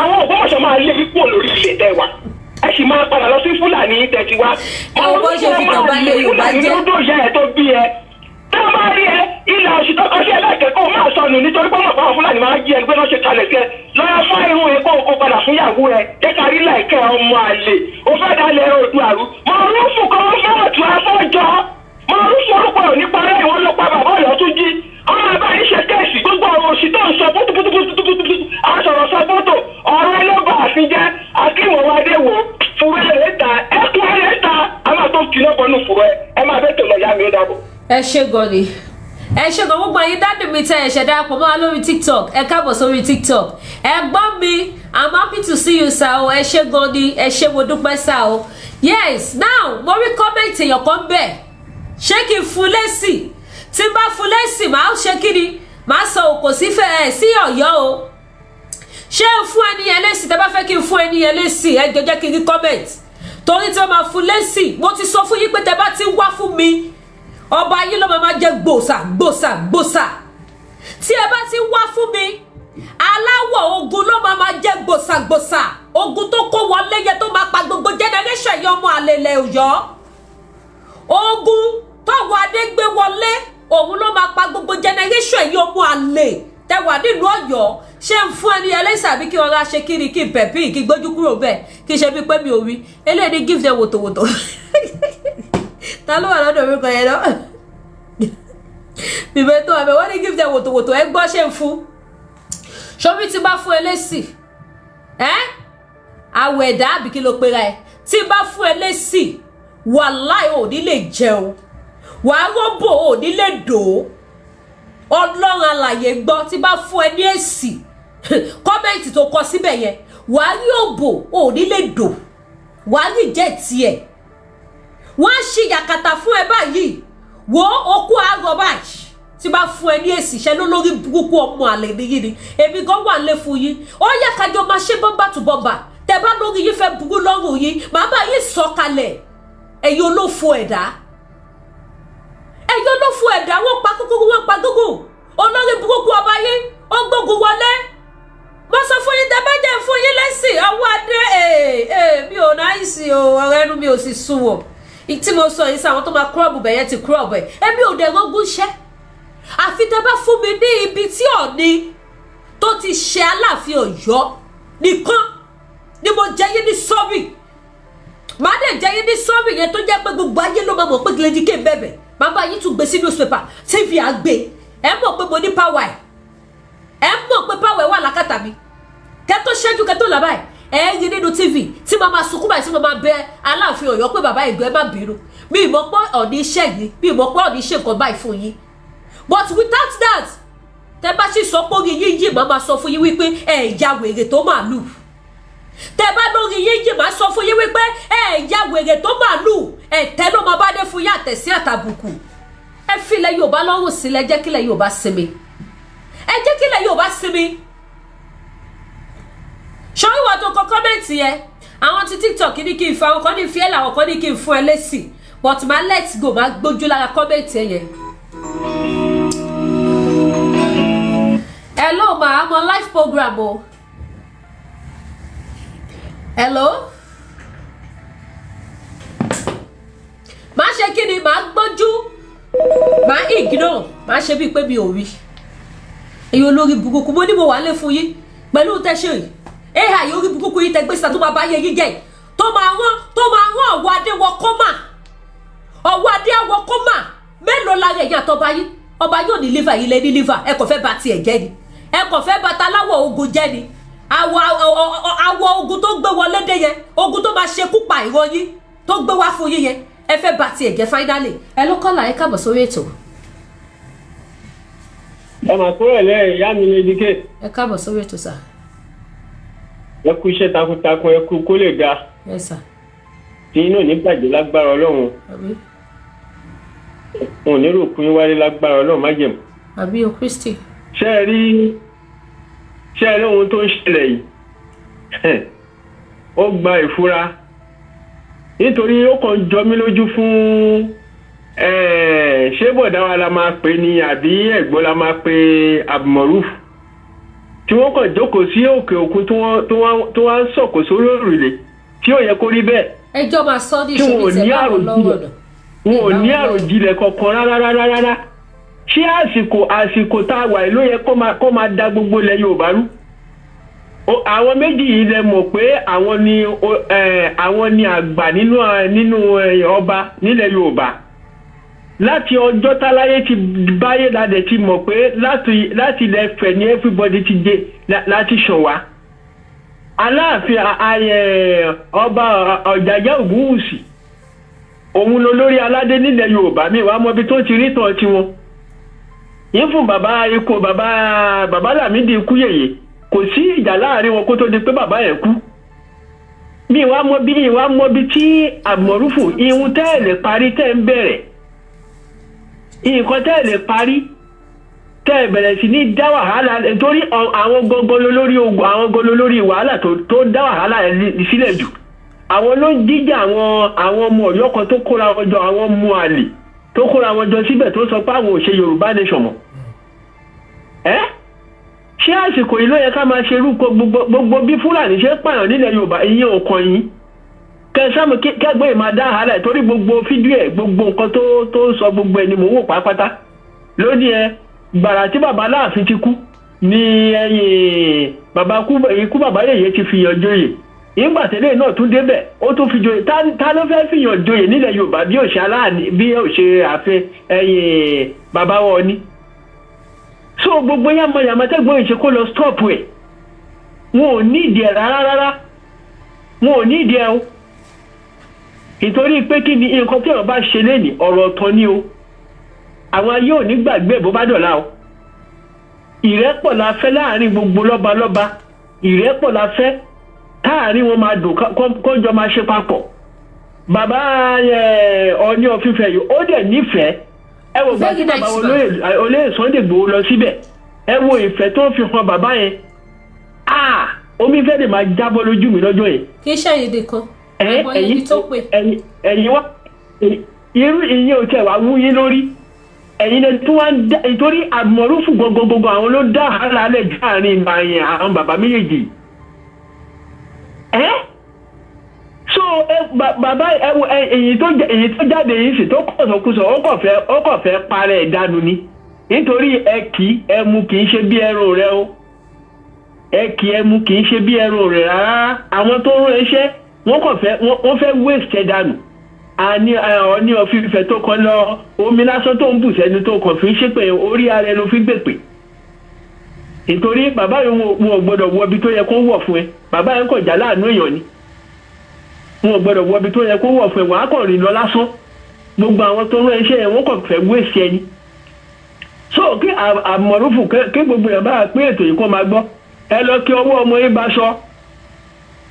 S7: àwọn Ògbómọ̀ṣọ́ máa lé ipò lórí ilẹ̀ tẹ́ wà, ẹ sì máa padà lọ sí Fúlàní tẹ̀tí wá.
S1: Ẹ wo bó ṣe fi tàn bá lé Yorùbá
S7: Fúlàní
S1: jẹ́.
S7: ló dó ìyá ẹ tó bí ẹ. Tá a máa rí ẹ ilẹ̀ oṣù tó kọ sí ẹlẹ́kẹ̀kọ́ máa sọnù nítorí pé ọmọ Fúlàní máa jí ẹgbẹ́ náà ṣe kalẹ̀ sí ẹ lọ́yọ́ fún irun ẹ kó o kó padà fún ìyàwó ẹ jẹ́ ká rí láìkẹ́ ọmọ àlè o fẹ́ dalẹ̀ odò àrú. Mọ̀rúfù kan fẹ́ ọ̀tún afọ́jọ́ Mọ̀rúfù orúkọ ò ní parẹ́. Ìwọ́n ló pa bàbá ọ̀yọ́ tún jí ọmọ bàbá yìí ṣe kéèsì gbogbo ọ̀rọ̀ òṣì tó ń sọ bótóbótóbótóbótó aṣọ̀rọ̀ sọ bótó ọ̀rọ̀ ẹ ló bá àfin jẹ́. Akínwọ̀wádé wo fúru ẹ̀ lè ta ẹkún ẹ̀ lè ta a máa tó kìnnà bọ́nú fúru ẹ ẹ máa bẹ́ẹ̀ tó lọ yá mi ó dàbọ̀.
S1: Ẹ ṣé gan ni, ẹ ṣé gan. Gbogbo ẹ̀yin daddy mi tẹ ẹ ṣẹ̀ darapọ̀ mọ́ wa lórí TikTok, ẹ káàbọ̀ sórí TikTok. Ẹ̀gbọ́n mi, I'm happy to see you, sir o. Ẹ ṣé gan ni, ẹ ṣé, mo dúpẹ́ sir o. Yes, now mo rí comment èèyàn kan bẹ́ẹ̀. Ṣé kí n fún lésì? Tí n bá fún lésì, màá ṣe kí ni? Màá sọ òkò sífẹ́ ẹ̀ sí Ọ̀yọ́ o. Ṣé n fún ẹni yẹn lésì? Tẹ́ bá fẹ́ kí n fún ẹni yẹn lésì, ẹ jọ̀ọ́ jẹ́ kí n rí comment, torí tí wọ́n máa fún lésì. Mo ti sọ fún yín pé tẹ́ bá ti wá fún mi, ọba yín ló máa jẹ gbòòsà gbòòsà gbòòsà. Tí ẹ bá ti wá fún mi, aláwọ̀ ogun ló máa jẹ gbòòsà gbòòsà. Ogun tó kó wọlé yẹn tó máa pa gbogbo generation yẹn, ọmọ àlèlè Ọ̀yọ́, ogun tọ́wọ́ adé gbé wọlé, òun ló máa pa gbogbo generation yìí, ọmọ àlè tẹwà nílùú Ọ̀yọ́. Ṣé ń fún ẹni ẹlẹ́sìn àbí kí ọ̀rá ṣe kí ni? Kí n pẹ̀pì kí gbójú kúrò bẹ́ẹ̀, kí ṣe bíi pé mi ò rí eléyìí ní give them wòtòwòtò. Ta ló wà lọ́dọ̀ orúkọ yẹn náà? Bìbẹ́ tó wà bẹ́ẹ̀, wọ́n ní give them wòtòwòtò. Ẹ gbọ́, ṣé ń fún ṣọ́bí tí bá fún ẹlẹ́sìn ẹ́ àwọ̀ ẹ̀dá àbí kí ló pera ẹ? Tí bá fún ẹlẹ́sìn, wàláì ò ní lè jẹun, wàá rọ́bò ò ní lè dò ó. Ọlọ́run alàyè gbọ́, tí bá fún ẹ ní èsì comment tó kọ síbẹ̀ yẹn, wàá rí òbò ò ní lè dò, wàá rí jẹ́ tiẹ̀. Wọ́n á ṣe yàkàtà fún ẹ báyìí. Wo okú àárọ̀ báyìí tí bá fún ẹ ní èsì iṣẹ́ lólórí burúkú, ọmọ àlè nìyí ni. Èmi gan wà lé fún yín. Ó yẹ kájọ máa ṣe bumper to bumper. Tẹ bá lórí yín fẹ́ burú lọ́rùn yín, màá bá yín sọ kalẹ̀. Ẹ̀yin olófo ẹ̀dá, ẹ Ẹ̀yọ́ ló fún ẹ̀dá, wọ́n pa kúkúrú, wọ́n pa gúgù. Olórí burúkú ọba yín ó gbógun wọlé. Mo sọ fún yín, tẹ bá jẹ́ fún yín lẹ́sìn ọwọ́ adé. Mi ò náìsì o, ọ̀rẹ́ ẹnu mi ò sì sunwọ̀n. Tí mo sọ yìí sí àwọn tó máa crop bẹ̀ yẹn ti crop ẹ̀. Èmi ò dẹ̀ rógún ṣẹ́, àfi tẹ bá fún mi ní ibi tí Ọ̀ọ̀ni tó ti ṣe Aláàfin Ọ̀yọ́ nìkan ni mo jẹ́ yín ní sọ́ọ̀rì. Màá dẹ̀ jẹ́ yín ní sọ́ọ̀rì yẹn tó jẹ́ pé gbogbo ayé ló máa mọ̀ pé Lady K bẹ̀bẹ̀. Màá bá yín tún gbé sí newspaper, TV àgbè. Ẹ mọ̀ pé mo ní power ẹ̀, ẹ mọ̀ pé power ẹ̀ wà lákàtà mi. Kẹ́ tó ṣẹ́jú, kẹ́ tó là báyìí, ẹ rí nínú TV tí màá máa sunkún báyìí, tí màá máa bẹ Aláàfin Ọ̀yọ́ pé bàbá ìgbẹ́, má bínú, mi ì mọ̀ pé Ọ̀ọ̀ni iṣẹ́ yìí, mi ì mọ̀ pé Ọ̀ọ̀ni ṣe nǹkan báyìí fún yín. But without that, tẹ bá sì sọ pé orí yín yìí, màá máa sọ fún yín wípé ẹ ya wèrè tó màálù. Tẹ bá lórí yín yìí, màá sọ fún yín wípé ẹ ya wèrè tó màálù. Ẹ̀tẹ́ ló máa bá dé fún yín, àtẹ̀sí àtàbùkù. Ẹ filẹ̀ Yorùbá lọ́rùn sílẹ̀, jẹ́ kílẹ̀ Yorùbá sinmi, ẹ jẹ́ kílẹ̀ Yorùbá sinmi. Ṣé ìwà tó kọ comment yẹn, àwọn ti TikTok ní kí n fa, àwọn kan ní fi ẹ́ làwọn kan ní kí n fún ẹ lésì, but máa let go, máa gbójú lára comment yẹn. Hello ma, I'm on live program o. Hello, máa ṣe kí ni? Máa gbójú, máa ignore, máa ṣe bíi pé mi ò rí. Èyí olórí burúkú, mo ní mo wà lé fún yín pẹ̀lú tẹ́ṣẹ̀ yìí. Ai orí burúkú yìí tẹgbẹ́ síta tó máa bá yé yín jẹ́, tó máa rán ọ̀wọ́ adé wọ kọ́mà, ọ̀wọ́ adé wọ kọ́mà. Mélòó lára ẹ̀yìn àtọ́ba yín? Ọba yóò ní liver yìí, lé ní liver. Ẹ kò fẹ́ ba tiẹ̀ jẹ́ ni, ẹ kò fẹ́ ba taláwọ̀ ogun jẹ́ ni. Àwọ̀ ogun tó gbé wọlé dé yẹn, ogun tó máa ṣekú pa ìran yín tó gbé wá fún yín yẹn, ẹ fẹ́ ba tiẹ̀ jẹ́ finally. Ẹ ló kọ́là, ẹ káàbọ̀ sórí ètò.
S8: Ẹ mà kúrò lẹ́yìn ìyá mi Lady K.
S1: Ẹ káàbọ̀ sórí ètò sà.
S8: Ẹ kú iṣẹ́ takuntakun, ẹ kú kó lè ga.
S1: Yes sir.
S8: Tí inú ò ní bàjẹ́ lágbára Ọlọ́run.
S1: Àmín.
S8: Òun ní rò kún yín wálé lágbára Ọlọ́run májẹ̀mú.
S1: Àmín o Kristi.
S8: Ṣé ẹ rí ohun tó ń ṣẹlẹ̀ yìí? Ó gba ìfura nítorí ó kàn jọ mí lójú fún ṣé bọ̀dá wa la máa pè ní àbí ẹ̀gbọ́n la máa pè Abdulmoruf tí wọ́n kàn jókòó sí òkè òkun tí wọ́n ń sọ̀kò sórí òrùlé tí ò yẹ kó rí bẹ́ẹ̀.
S1: Ẹjọ́ máa sọ ní
S8: tí wọn ò
S1: ìṣòro
S8: ní
S1: tẹ̀ báwọn lọ́wọ́
S8: àròjinlẹ̀
S1: nà.
S8: Wọn ò ní àròjinlẹ̀ kankan rárá rárá rárá. Ṣé àsìkò tá a wà yìí ló yẹ kó máa da gbogbo ilẹ̀ Yorùbá rú? Àwọn méjì yìí lẹ mọ̀ pé àwọn ni àgbà nínú ọba nílẹ̀ Yorùbá. Láti ọjọ́ táláyé ti báyé ládẹ̀ ti mọ̀ pé láti ilẹ̀ Ifẹ̀ ni everybody ti dé láti ṣàn wá. Aláàfin ọba Ọ̀jájá Ògúnwùsì, òun ló lórí aládé nílẹ̀ Yorùbá. Mi wàá mọ ibi tó ti rí tàn tiwọn yín fún bàbá ikú bàbá Lámìdí ikú yèyé, kò sí ìjà láàrin wọn kó tó di pé bàbá yẹn kú. Mi wàá mọ bí tí àmọ̀rúfù ihun tẹ́ ẹ̀ lè parí tẹ́ ẹ̀ ń bẹ̀rẹ̀, nǹkan tẹ́ ẹ̀ lè parí tẹ́ ẹ̀ bẹ̀rẹ̀ sí ní dá wàhálà, torí àwọn gangan lólórí ogun, àwọn gangan lólórí wàhálà tó dá wàhálà yẹn sílẹ̀ jù. Àwọn ló ń jíjà àwọn ọmọ Ọ̀yọ́ kan tó kóra wọn jọ, àwọn ọmọ àlè tó kóra wọn jọ síbẹ̀ tó sọ pé àwọn ò ṣe Yorùbá nation mọ́. Ẹ́ ṣé àsìkò yìí ló yẹ ká máa ṣe irú gbogbo bí Fúlàní ṣe ń pààyàn nílẹ̀ Yorùbá? Ìyẹn ò kàn yín. Kẹsàmù kẹgbẹ́ yìí máa dá àhálà ẹ̀, torí gbogbo fídíò ẹ̀, gbogbo nǹkan tó ń sọ, gbogbo ẹ̀ ni mò ń wò pátápátá lónìí. Ẹ gbàrà tí bàbá Aláàfin ti kú ní ẹ̀yìn bàbá ikú bàbá yèyé ti fi yàn joyè. Ìgbà tẹ́lẹ̀ náà tún débẹ̀, ó tún fi joyè. Ta ló fẹ́ fi yàn joyè nílẹ̀ Yorùbá bí òṣè aláàní bí òṣè àfin ẹ̀yìn bàbá wọn ni? So gbogbo yàmàyàmà tẹ́gbọ́n ìṣe kó lọ stop ẹ̀. Wọn ò ní ìdí ẹ̀ rárá rárá, wọn ò ní ìdí ẹ̀ o. Ìtorí pé kí ni nǹkan tí ọ̀rọ̀ bá ṣe lénìí, ọ̀rọ̀ ọ̀tọ̀ ni o. Àwọn ayé ò ní gbàgbé ẹ̀ bó bá dọ̀la o. Ìrẹ́pọ̀ la fẹ́ láàrin gbogbo lọ́balọ́ba, ìrẹ́pọ̀ la fẹ́ káàrin wọn máa dùn, kọ́jọ máa ṣe papọ̀. Bàbá Ọọ̀ni of Ifẹ̀ yìí, ó dẹ̀ nífẹ̀ẹ́. Ẹ wò gbà tí bàbá olóyè Sunday Igboho lọ síbẹ̀, ẹ wo ìfẹ́ tó fi hàn bàbá yẹn. Ah, omi fẹ́ lè máa jábọ́ lójú mi lọ́jọ́ yẹn.
S1: Kì í ṣe èdè kan.
S8: Ẹ̀yin wá irú ìyẹn ò tẹ̀ wá wú yín lórí. Ẹ̀yin lè tún wá ń dá ìtorí àmọ̀rúfù gbogbogbò, àwọn ló dá wàhálà lẹ̀ jù láàrin ìgbà yẹn, àwọn bàbá méjèèjì ẹ́. So ẹ bàbá, ẹ wo ẹ, èyí tó jáde yìí sì tó kọ̀sọ̀kúsọ̀, ó kàn fẹ́ parẹ́ ẹ̀ dànù ni, nítorí ẹ kì í ẹ mu kì í ṣe bí ẹrù rẹ o. Ẹ kì í ẹ mu kì í ṣe bí ẹrù rẹ rárá. Àwọn tó ń rán iṣẹ́, wọ́n kàn fẹ́ wọ́n fẹ́ waste ẹ̀ dànù. Àní Ọọ̀ni of Ifẹ̀ tó kàn lọ, omi lásán tó ń bù sẹ́nu, tó kàn fi ń ṣépè, orí ara ẹ ló fi gbèpè, nítorí bàbá yìí, wọn ò gbọdọ̀ wọ ibi tó yẹ kó wọ̀ fún ẹ. Bàbá yẹn kàn já láàánú èèyàn ni. Wọn ò gbọdọ̀ wọ ibi tó yẹ kó wọ̀ fún ẹ. Wàá kàn rìn lọ lásán. Gbogbo àwọn tó rán iṣẹ́ yẹn, wọ́n kàn fẹ́ waste ẹni. So kí àmọ̀rúfù, kí gbogbo èèyàn bá pín ètò yìí kó máa gbọ́. Ẹ lọ kí ọwọ́ ọmọ yín bá sọ,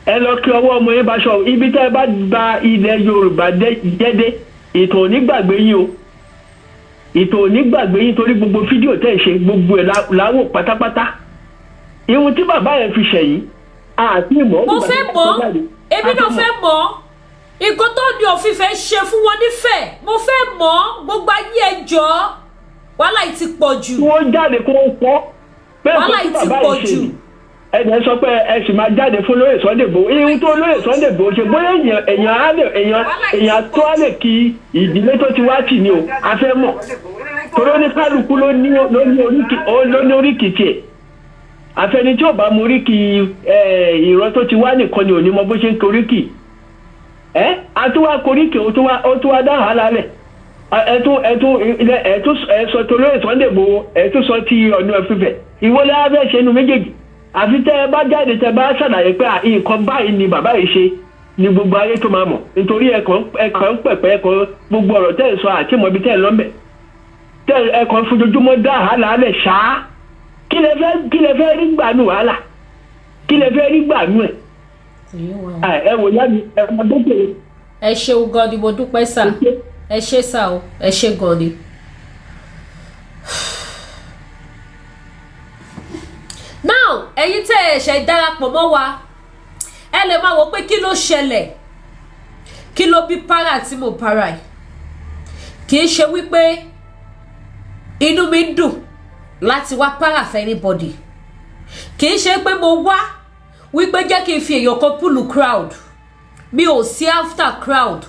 S8: ẹ lọ kí ọwọ́ ọmọ yín bá sọ. Ibi tẹ́ ẹ bá ba ilẹ̀ Yorùbá jẹ́dé, ètò ò ní gbàgbé yín o, ètò ò ní gbàgbé yín, torí gbogbo fídíò tẹ́ ẹ ṣe, gbogbo ẹ̀ láwò pátápátá. Ihun tí bàbá yẹn fi ṣẹ̀yìn àti ìmọ̀.
S1: Mo fẹ́ mọ̀, èmi náà fẹ́ mọ̀ nǹkan tó ní òfin fẹ́ ṣe fún wọn nífẹ̀ẹ́. Mo fẹ́ mọ̀. Gbogbo ayé, ẹ jọ̀ọ́, wàhálà yìí ti pọ̀ jù.
S8: Kí wọ́n jáde kó pọ́ bẹ́ẹ̀.
S1: Wàhálà
S8: kó
S1: yìí
S8: tí
S1: ti
S8: bàbá
S1: pọ̀
S8: yìí ṣe
S1: jù.
S8: ni ẹ̀dẹ̀ sọ pé ẹ sì máa jáde fún lóyè Sunday Igboho. Ihun tó lóyè Sunday Igboho ṣe, bóyá èèyàn èèyàn á lè èèyàn èèyàn tó á lè kí ìdílé tó ti wá tì ní o. A fẹ́ mọ̀, torí oníkálukú ló ní oríkì tiẹ̀. Àfẹni tí ò bá mọ oríkì ìran tó ti wá nìkan ni ò ní mọ bó ṣe ń koríkì ẹ. Àtúwá koríkì, ó tún wá dá wàhálà lẹ̀. Ẹ tún ilẹ ẹ tún ẹ sọ tó lóye Sunday Igboho, ẹ tún sọ ti Ọọ̀ni of Ifẹ̀. Ìwọlé abẹ́ ṣe nu méjèèjì, àfi tẹ́ ẹ bá jáde, tẹ́ ẹ bá ṣàlàyé pé nǹkan báyìí ni bàbá yìí ṣe, ni gbogbo ayé tó máa mọ̀, nítorí ẹ kàn ń pẹ̀pẹ́, ẹ kàn gbogbo ọ̀rọ̀ tẹ́ ẹ sọ àti mọ̀ ibi tẹ́ ẹ lọ́mbẹ̀ tẹ́ ẹ kàn fojoojúmọ́ dá wàhálà lẹ̀ ṣáá. Kí lẹ fẹ́ rí gbà nù wàhálà? Kí lẹ fẹ́ rí gbà nù ẹ̀? Ẹ wò yá mi, ẹ mọ dókè.
S1: Ẹ ṣeun gan ni, mo dúpẹ́ sà. Ẹ ṣé sà o, ẹ ṣé gan ni. Now, ẹ̀yin tẹ́ ẹ ṣe darapọ̀ mọ́ wa, ẹ lè máa wò pé kí ló ṣẹlẹ̀, kí ló bí para tí mo para ẹ̀. Kì í ṣe wípé inú mi ń dùn láti wá para for anybody. Kì í ṣe pé mo wá wípé jẹ́ kí n fi èèyàn kan pull crowd. Mi ò sí after crowd.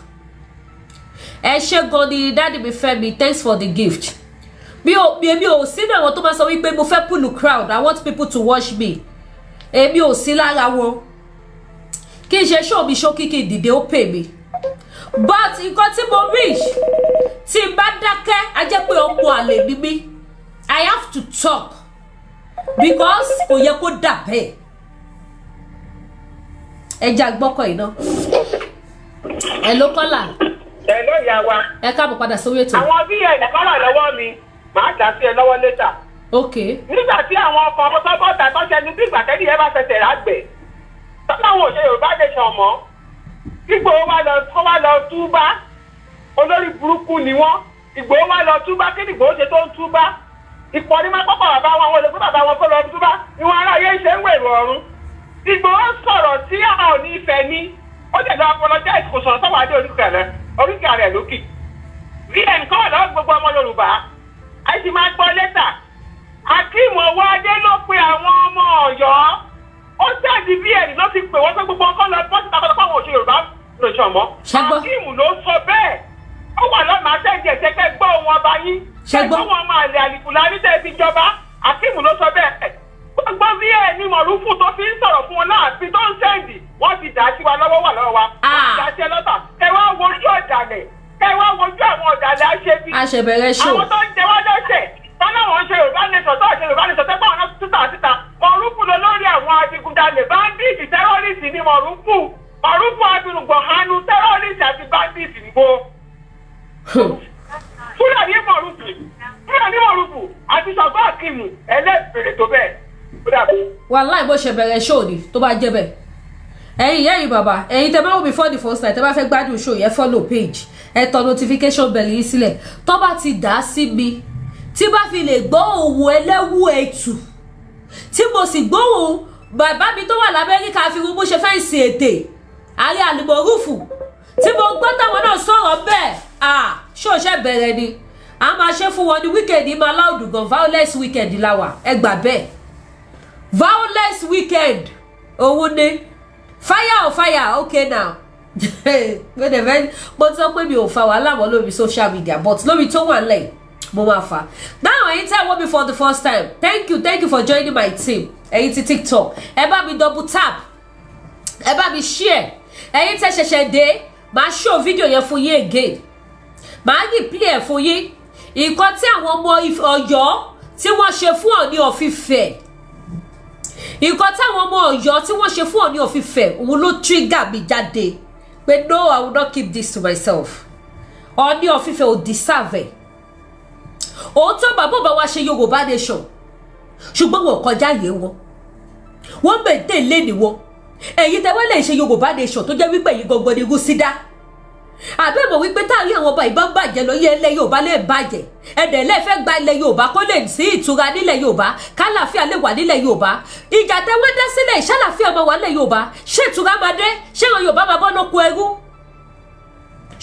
S1: Ẹ ṣé gan ni, daddy mi Fẹ́mi, thanks for the gift. Mi ò sínú àwọn tó máa sọ wípé mo fẹ́ pull crowd, I want people to watch me. Èmi ò sí lára wọn. Kí n ṣe show mi ṣókí, kí n dìde, ó pè mí. But nǹkan tí mo reach, tí n bá dákẹ́, á jẹ́ pé ọmọ àlè ni mí. I have to talk because kò yẹ kó dà bẹ́ẹ̀. Ẹ jẹ́ àgbọ́kọ̀ yìí náà. Ẹ ló kọ́là.
S7: Ẹ ló yà wá.
S1: Ẹ káàbọ̀ padà sórí ètò.
S7: Àwọn bí ẹ̀ kọ́là lọ́wọ́ mi, màá dà sí ẹ lọ́wọ́ later.
S1: Ok.
S7: Nígbà tí àwọn ọkọ̀ ọmọ sọ́kọ̀tà tó ṣẹnu bí ìgbà tẹ́lẹ̀ yẹn bá fẹsẹ̀ rágbẹ̀ tọ́láwọn ò ṣe Yorùbá nation mọ́, Ìgbòho wá lọ, kó wá lọ túbá. Olórí burúkú ni wọ́n. Ìgbòho wá lọ túbá. Kí ni Ìgbòho ṣe tó ń túbá? Ìpọ̀ ní má kọ́kọ́ bàbá wọn, àwọn olùgbé bàbá wọn kó lọ túbá. Ìwọ̀n aráyé ṣe ń wèrò ọ̀run. Ìgbòho sọ̀rọ̀ tí àwọn ò ní ìfẹ́ ní, ó dẹ̀ lọ apologize. Kò sọ̀rọ̀ sọ́wọ́ adé oríkì rẹ̀ lókì. Vn kọ́ wà lọ́wọ́ gbogbo ọmọ Yorùbá, a sì máa gbọ́ later. Akeem Owóadé ló pe àwọn ọmọ Ọ̀yọ́, ó send vn, ló fi pè wọ́n pé gbogbo ọkọ lọ bọ́ síta kọ́tọ́ fáwọn òṣèré Yorùbá nation mọ́.
S1: Ṣẹ́gbọ́.
S7: Akeem ló sọ bẹ́ẹ̀. Ó wà lọ́nà àtẹ̀jẹ̀ ṣẹ́kẹ́ gbọ́ ohun ọba yín.
S1: Ṣẹ́gbọ́.
S7: Ṣẹ́gbọ́ wọn máa lè àlìkùlá ní tẹ́ fi jọba. Akeem ló sọ bẹ́ẹ̀. Gbogbo vn Mọ̀rúfù tó fi ń sọ̀rọ̀ fún wọn láàfin tó ń send, wọ́n ti dà sí wa lọ́wọ́, wà lọ́wọ́ wa. Wọ́n ti dà sí ẹ lọ́tà. Kẹ wá wojú ọ̀dàlẹ̀, kẹ wá wojú àwọn ọ̀dàlẹ̀ aṣebi,
S1: A ṣe bẹ̀rẹ̀ show.
S7: àwọn tó ń jẹ wá lọ́sẹ̀ tọ́lá wọn ṣe Yorùbá nation, tó ṣe Yorùbá nation, tẹ́gbọ́n àwọn síta síta. Mọ̀rúfù lọ lórí àwọn adigunjalè, bandit, terrorist ní Mọ̀rúfù. Mọ̀rúfù abirùngbọ̀n hanu, terrorist àti bandit níbo. Fúlàní Mọ̀rúfù, Fúlàní Mọ̀rúfù àti Ṣàngó Akíìmù ẹlẹ́bẹ̀rẹ̀ tó bẹ́ẹ̀. Ó dàbọ̀.
S1: Wàláì, bó ṣe bẹ̀rẹ̀ show ni tó bá jẹ́ bẹ́ẹ̀. Ẹ̀yin ìyá, ẹ̀yin bàbá, ẹ̀yin tẹ́ bá wò mí for the first time, tẹ́ bá fẹ́ gbádùn show yẹn, follow page, ẹ tọ notification bell yìí sílẹ̀. Tó bá ti dà á sí mi, tí bá fi lè gbọ́ òwò ẹlẹ́wù ẹ̀tù, tí mo sì gbóhùn bàbá mi tó wà l'Amẹ́ríkà fi bó ṣe fẹ́ ìsìn ètè ààrẹ àlùmọ̀rúfù, tí mo gbọ́ táwọn náà sọ̀rọ̀ bẹ́ẹ̀, ah, ṣó ṣe bẹ̀rẹ̀ ni. A máa ṣe fún wọn ní weekend máa loud gan. Violence weekend la wà, ẹ gbà bẹ́ẹ̀. Violence weekend òun ni fire on fire. Okay, now mo sọ pé mi ò fa wàhálà mọ́ lórí social media, but lórí tó wà lẹ́yìn mo máa fa. Now, ẹ̀yin tẹ́ wọ́n mi for the first time, thank you, thank you for joining my team. Ẹ̀yin ti TikTok, ẹ bá mi double tap, ẹ bá mi share. Ẹ̀yin tẹ́ ṣẹ̀ṣẹ̀ dé, màá show video yẹn fún yín again, màá replay ẹ̀ fún yín, nǹkan tí àwọn ọmọ Ọ̀yọ́ tí wọ́n ṣe fún Ọọ̀ni of Ifẹ̀, nǹkan táwọn ọmọ Ọ̀yọ́ tí wọ́n ṣe fún Ọọ̀ni of Ifẹ̀, òun ló trigger mi jáde pé no, I will not keep this to myself. Ọọ̀ni of Ifẹ̀ ò deserve ẹ̀. Òótọ́, bàbá bá wa ṣe Yorùbá nation, ṣùgbọ́n wọn kọjá yé wọn, wọ́n mẹ̀tẹ́ lé ní wọn. Ẹ̀yin tẹ́ wọ́n lè ṣe Yorùbá nation, tó jẹ́ wípé ẹ̀yin gangan ni rúsídá, àbẹ́ mọ̀ wípé táàrí àwọn ọba ìbá ń bàjẹ́ lọ yẹ ilẹ̀ Yorùbá lè bàjẹ́. Ẹ̀dẹ̀ lè fẹ́ gba ilẹ̀ Yorùbá, kó lè sí ìtura nílẹ̀ Yorùbá, kálàáfíà lè wà nílẹ̀ Yorùbá. Ìjà tẹ́ wọ́n dá sílẹ̀, ìṣàlàáfíà máa wà nílẹ̀ Yorùbá? Ṣé ìtura máa dé? Ṣé àwọn Yorùbá máa bọ́ lóko ẹrú?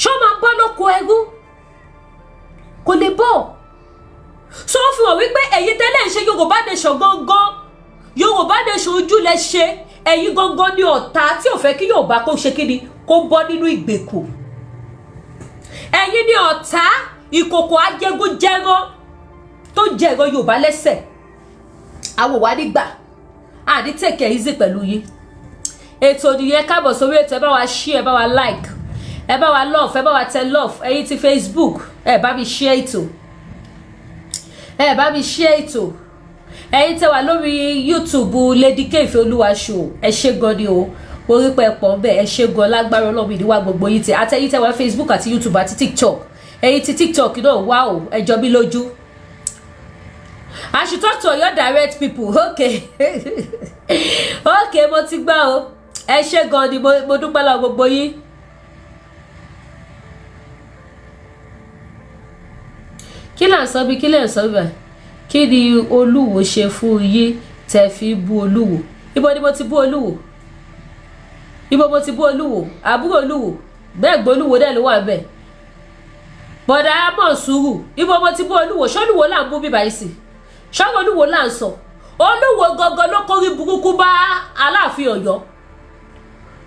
S1: Ṣé ó máa bọ́ lóko ẹrú? Kò lè bọ́. So ó fi hàn wípé ẹ̀yin tẹ́lẹ̀ ń ṣe Yorùbá nation gangan, Yorùbá nation ojú lẹ ṣe. Ẹ̀yin gangan ní ọ̀tá tí ò fẹ́ kí Yorùbá kó ṣe kíni, kó bọ́ nínú ìgbèkùn. Ẹ̀yin ní ọ̀tá, ìkòkò ajégúnjẹran tó jẹ ẹ̀rọ Yorùbá lẹ́sẹ̀. Àwọn wà nígbà àní take it easy pẹ̀lú yín. Ètò nìyẹn. Káàbọ̀ sórí ètò. Ẹ bá wa share, ẹ bá wa like, ẹ bá wa love, ẹ bá wa tẹ love. Ẹ̀yin ti Facebook, ẹ bá mi share ètò, ẹ bá mi share ètò. Ẹ̀yin tẹ́ wà lórí YouTube, Lady K Ìfẹ́ Olúwa Show, ẹ ṣé gan ni o. Mo rí pé pọ̀ ń bẹ̀, ẹ ṣé gan. Lágbára Ọlọ́run, ìdíwà gbogbo yìí tẹ àtẹ̀yin tẹ́ wà Facebook àti YouTube àti TikTok. Ẹ̀yin ti TikTok náà wá o, ẹ jọ mí lójú. I should talk to your direct people. Okay, mo ti gbọ́ o. Ẹ ṣé gan ni, mo dúpẹ́ lọ gbogbo yín. Kí là ń sọ bí? Kí lè ń sọ bí? Kí ni Olúwo ṣe fún yín tẹ́ fi bú Olúwo? Ibo ni mo ti bú Olúwo? Ibo mo ti bú Olúwo? Àbúrò Olúwo bẹ́ẹ̀ gbọ́, Olúwo dẹ̀ ló wà bẹ́ẹ̀. Bọ̀dà mọ̀ sùúrù. Ibo mo ti bú Olúwo? Ṣọ́lúwo là ń bú bíbá yìí sí? Ṣọ́rọ̀ Olúwo là ń sọ? Olúwo gangan ló kórí burúkú bá Aláàfin Ọ̀yọ́,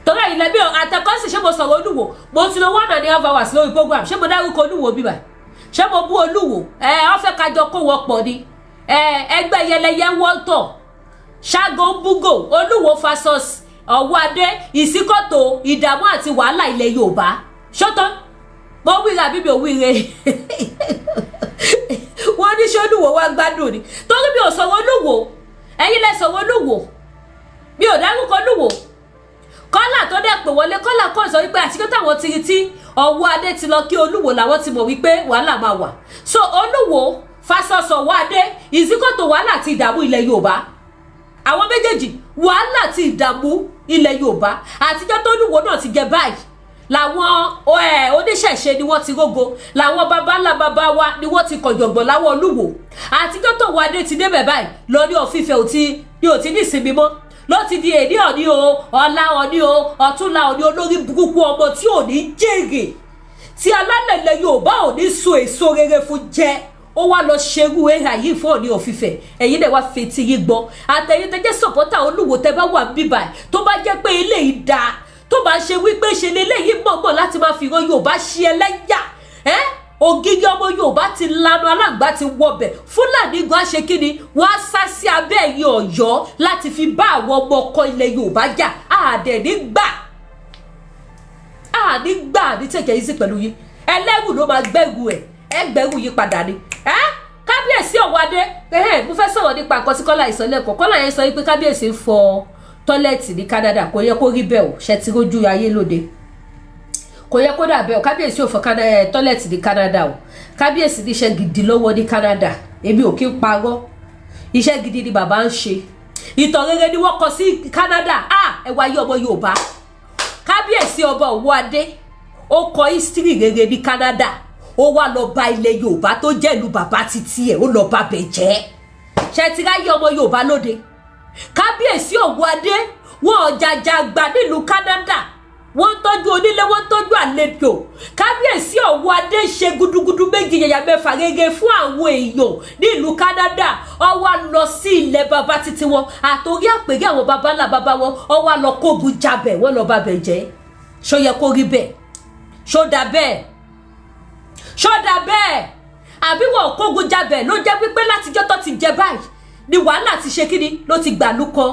S1: torí ẹ̀yin lẹ́bí àtẹ̀kọ́sì. Ṣé mo sọ̀rọ̀ Olúwo? Mo ti lo 1.5 hours lórí program. Ṣé mo dárúkọ Olúwo bíbá? Ṣé mo bú Olúwo? Ẹ ọ fẹ́ kájọ kó wọ́n pọ̀ ni. Ẹ ẹgbẹ́ yẹlẹyẹ ń wọ́tọ̀, ṣágo ń búgò. Olúwo versus Ọ̀wọ́adé, ìsíkòtò ìdààmú àti wàhálà ilẹ̀ Yorùbá. Ṣọ́tọ́ mo wíra àbí mi ò wíre? Wọ́n ní ṣé Olúwo wá gbádùn ni? Torí mi ò sọ̀rọ̀ Olúwo, ẹ̀yin lẹ sọ̀rọ̀ Olúwo, mi ò dárúkọ Olúwo. Kọ́là tó dẹ̀ pè wọlé, kọ́là kọ́ sọ wípé àti kí táwọn ti rí tí Ọ̀wọ́adé ti lọ kí Olúwo làwọn ti mọ̀ wípé wàhálà máa wà. So Olúwo versus Ọ̀wọ́adé, ìsíkòtò wàhálà àti ìdààmú ilẹ̀ Yorùbá, àwọn méjèèjì, wàhálà àti ìdààmú ilẹ̀ Yorùbá. Àtijọ́ tó Olúwo náà ti jẹ báyìí làwọn oníṣẹ̀ṣe ni wọ́n ti rógo, làwọn baba ńlá baba wa ni wọ́n ti kọ̀jọ̀gbọ̀n láwọn Olúwo. Àtijọ́ tó Ọ̀wọ́adé ti débẹ̀ báyìí lọ ní ọ̀fífẹ́ ò ti ní ìsinmi mọ́, ló ti di èní Ọ̀ní o, ọ̀la Ọ̀ní o, ọ̀túnla Ọ̀ní. Olórí burúkú ọmọ tí ò ní jèrè, tí alálẹ̀lẹ̀ Yorùbá ò ní so èso rere fún jẹ, ó wá lọ ṣerú ẹ̀hà yìí fún Ọọ̀ni of Ifẹ̀. Ẹ̀yin náà wá fetí yín gbọ́. Àtẹ̀yin tẹ́jẹ́ supporter Olúwo, tẹ́ bá wà bíbà, tó bá jẹ́ pé eléyìí dáa, tó bá ṣe wípé ṣe leléyìí mọ̀ọ́mọ̀ láti máa fi ìran Yorùbá ṣe ẹlẹ́yà ẹ́, ògiri ọmọ Yorùbá ti lanu, aláǹgbá ti wọbẹ̀. Fúlàní gan ṣe kí ni, wọ́n á sá sí abẹ́ ẹ̀yìn Ọ̀yọ́ láti fi bá àwọn ọmọ ọkọ ilẹ̀ Yorùbá jà. Àdẹ̀ nígbà àní gbà ní tẹ̀kẹ̀ yìí sí pẹ̀lú yín. Ẹlẹ́rù ló máa gbẹ́rù ẹ̀, ẹ gbẹ́rù yín padà ni. Ẹ́ kábíyèsí Ọ̀wọ́adé, ẹ̀hẹ́n, mo fẹ́ sọ̀rọ̀ nípa nǹkan tí Kọ́lá ìsọ̀lẹ̀kọ̀. Kọ́lá yẹn sọ wípé kábíyèsí ń fọ toilet ní Canada. Kò yẹ kó rí bẹ́ẹ̀ o. Ṣe ti rójú ayé lóde? Kò yẹ kó dà bẹ́ẹ̀ o. Kábíyèsí ò fọ toilet ní Canada o. Kábíyèsí níṣẹ́ gidi lọ́wọ́ ní Canada. Èmi ò kí ń parọ́, iṣẹ́ gidi ni bàbá ń ṣe. Ìtàn rere ni wọ́n kọ sí Canada. Ah, ẹ wá yí ọmọ Yorùbá, kábíyèsí ọba Ọ̀wọ́adé, ó kọ history rere ní Canada. Ó wá lọ bá ilẹ̀ Yorùbá tó jẹ́ ìlú bàbá títí ẹ̀, ó lọ bá bẹ̀ jẹ́. Ṣe ti ráyé ọmọ Yorùbá lóde? Kábíyèsí Ọ̀wọ́adé, wọn ọ̀jàjà gbà nílùú Canada. Wọ́n ń tọ́jú onílé, wọ́n ń tọ́jú àlejò. Kábíyèsí Ọ̀wọ́ Adé ṣe gudugudu méjì yàyà mẹ́fà gẹ́gẹ́ fún àwọn èèyàn ní ìlú Canada. Ó wá lọ sí ilẹ̀ baba títí wọn àtòrí àpèrè àwọn baba ńlá baba wọn, ó wá lọ kógun jabẹ̀, wọ́n lọ bá bẹ̀ jẹ́. Ṣó yẹ kó rí bẹ́ẹ̀? Ṣó dà bẹ́ẹ̀? Ṣó dà bẹ́ẹ̀? Àbí wọn kógun jabẹ̀ ló jẹ́ wípé látijọ́ tó ti jẹ báyìí ni wàhálà ti ṣe kíni ló ti gbàlú kan,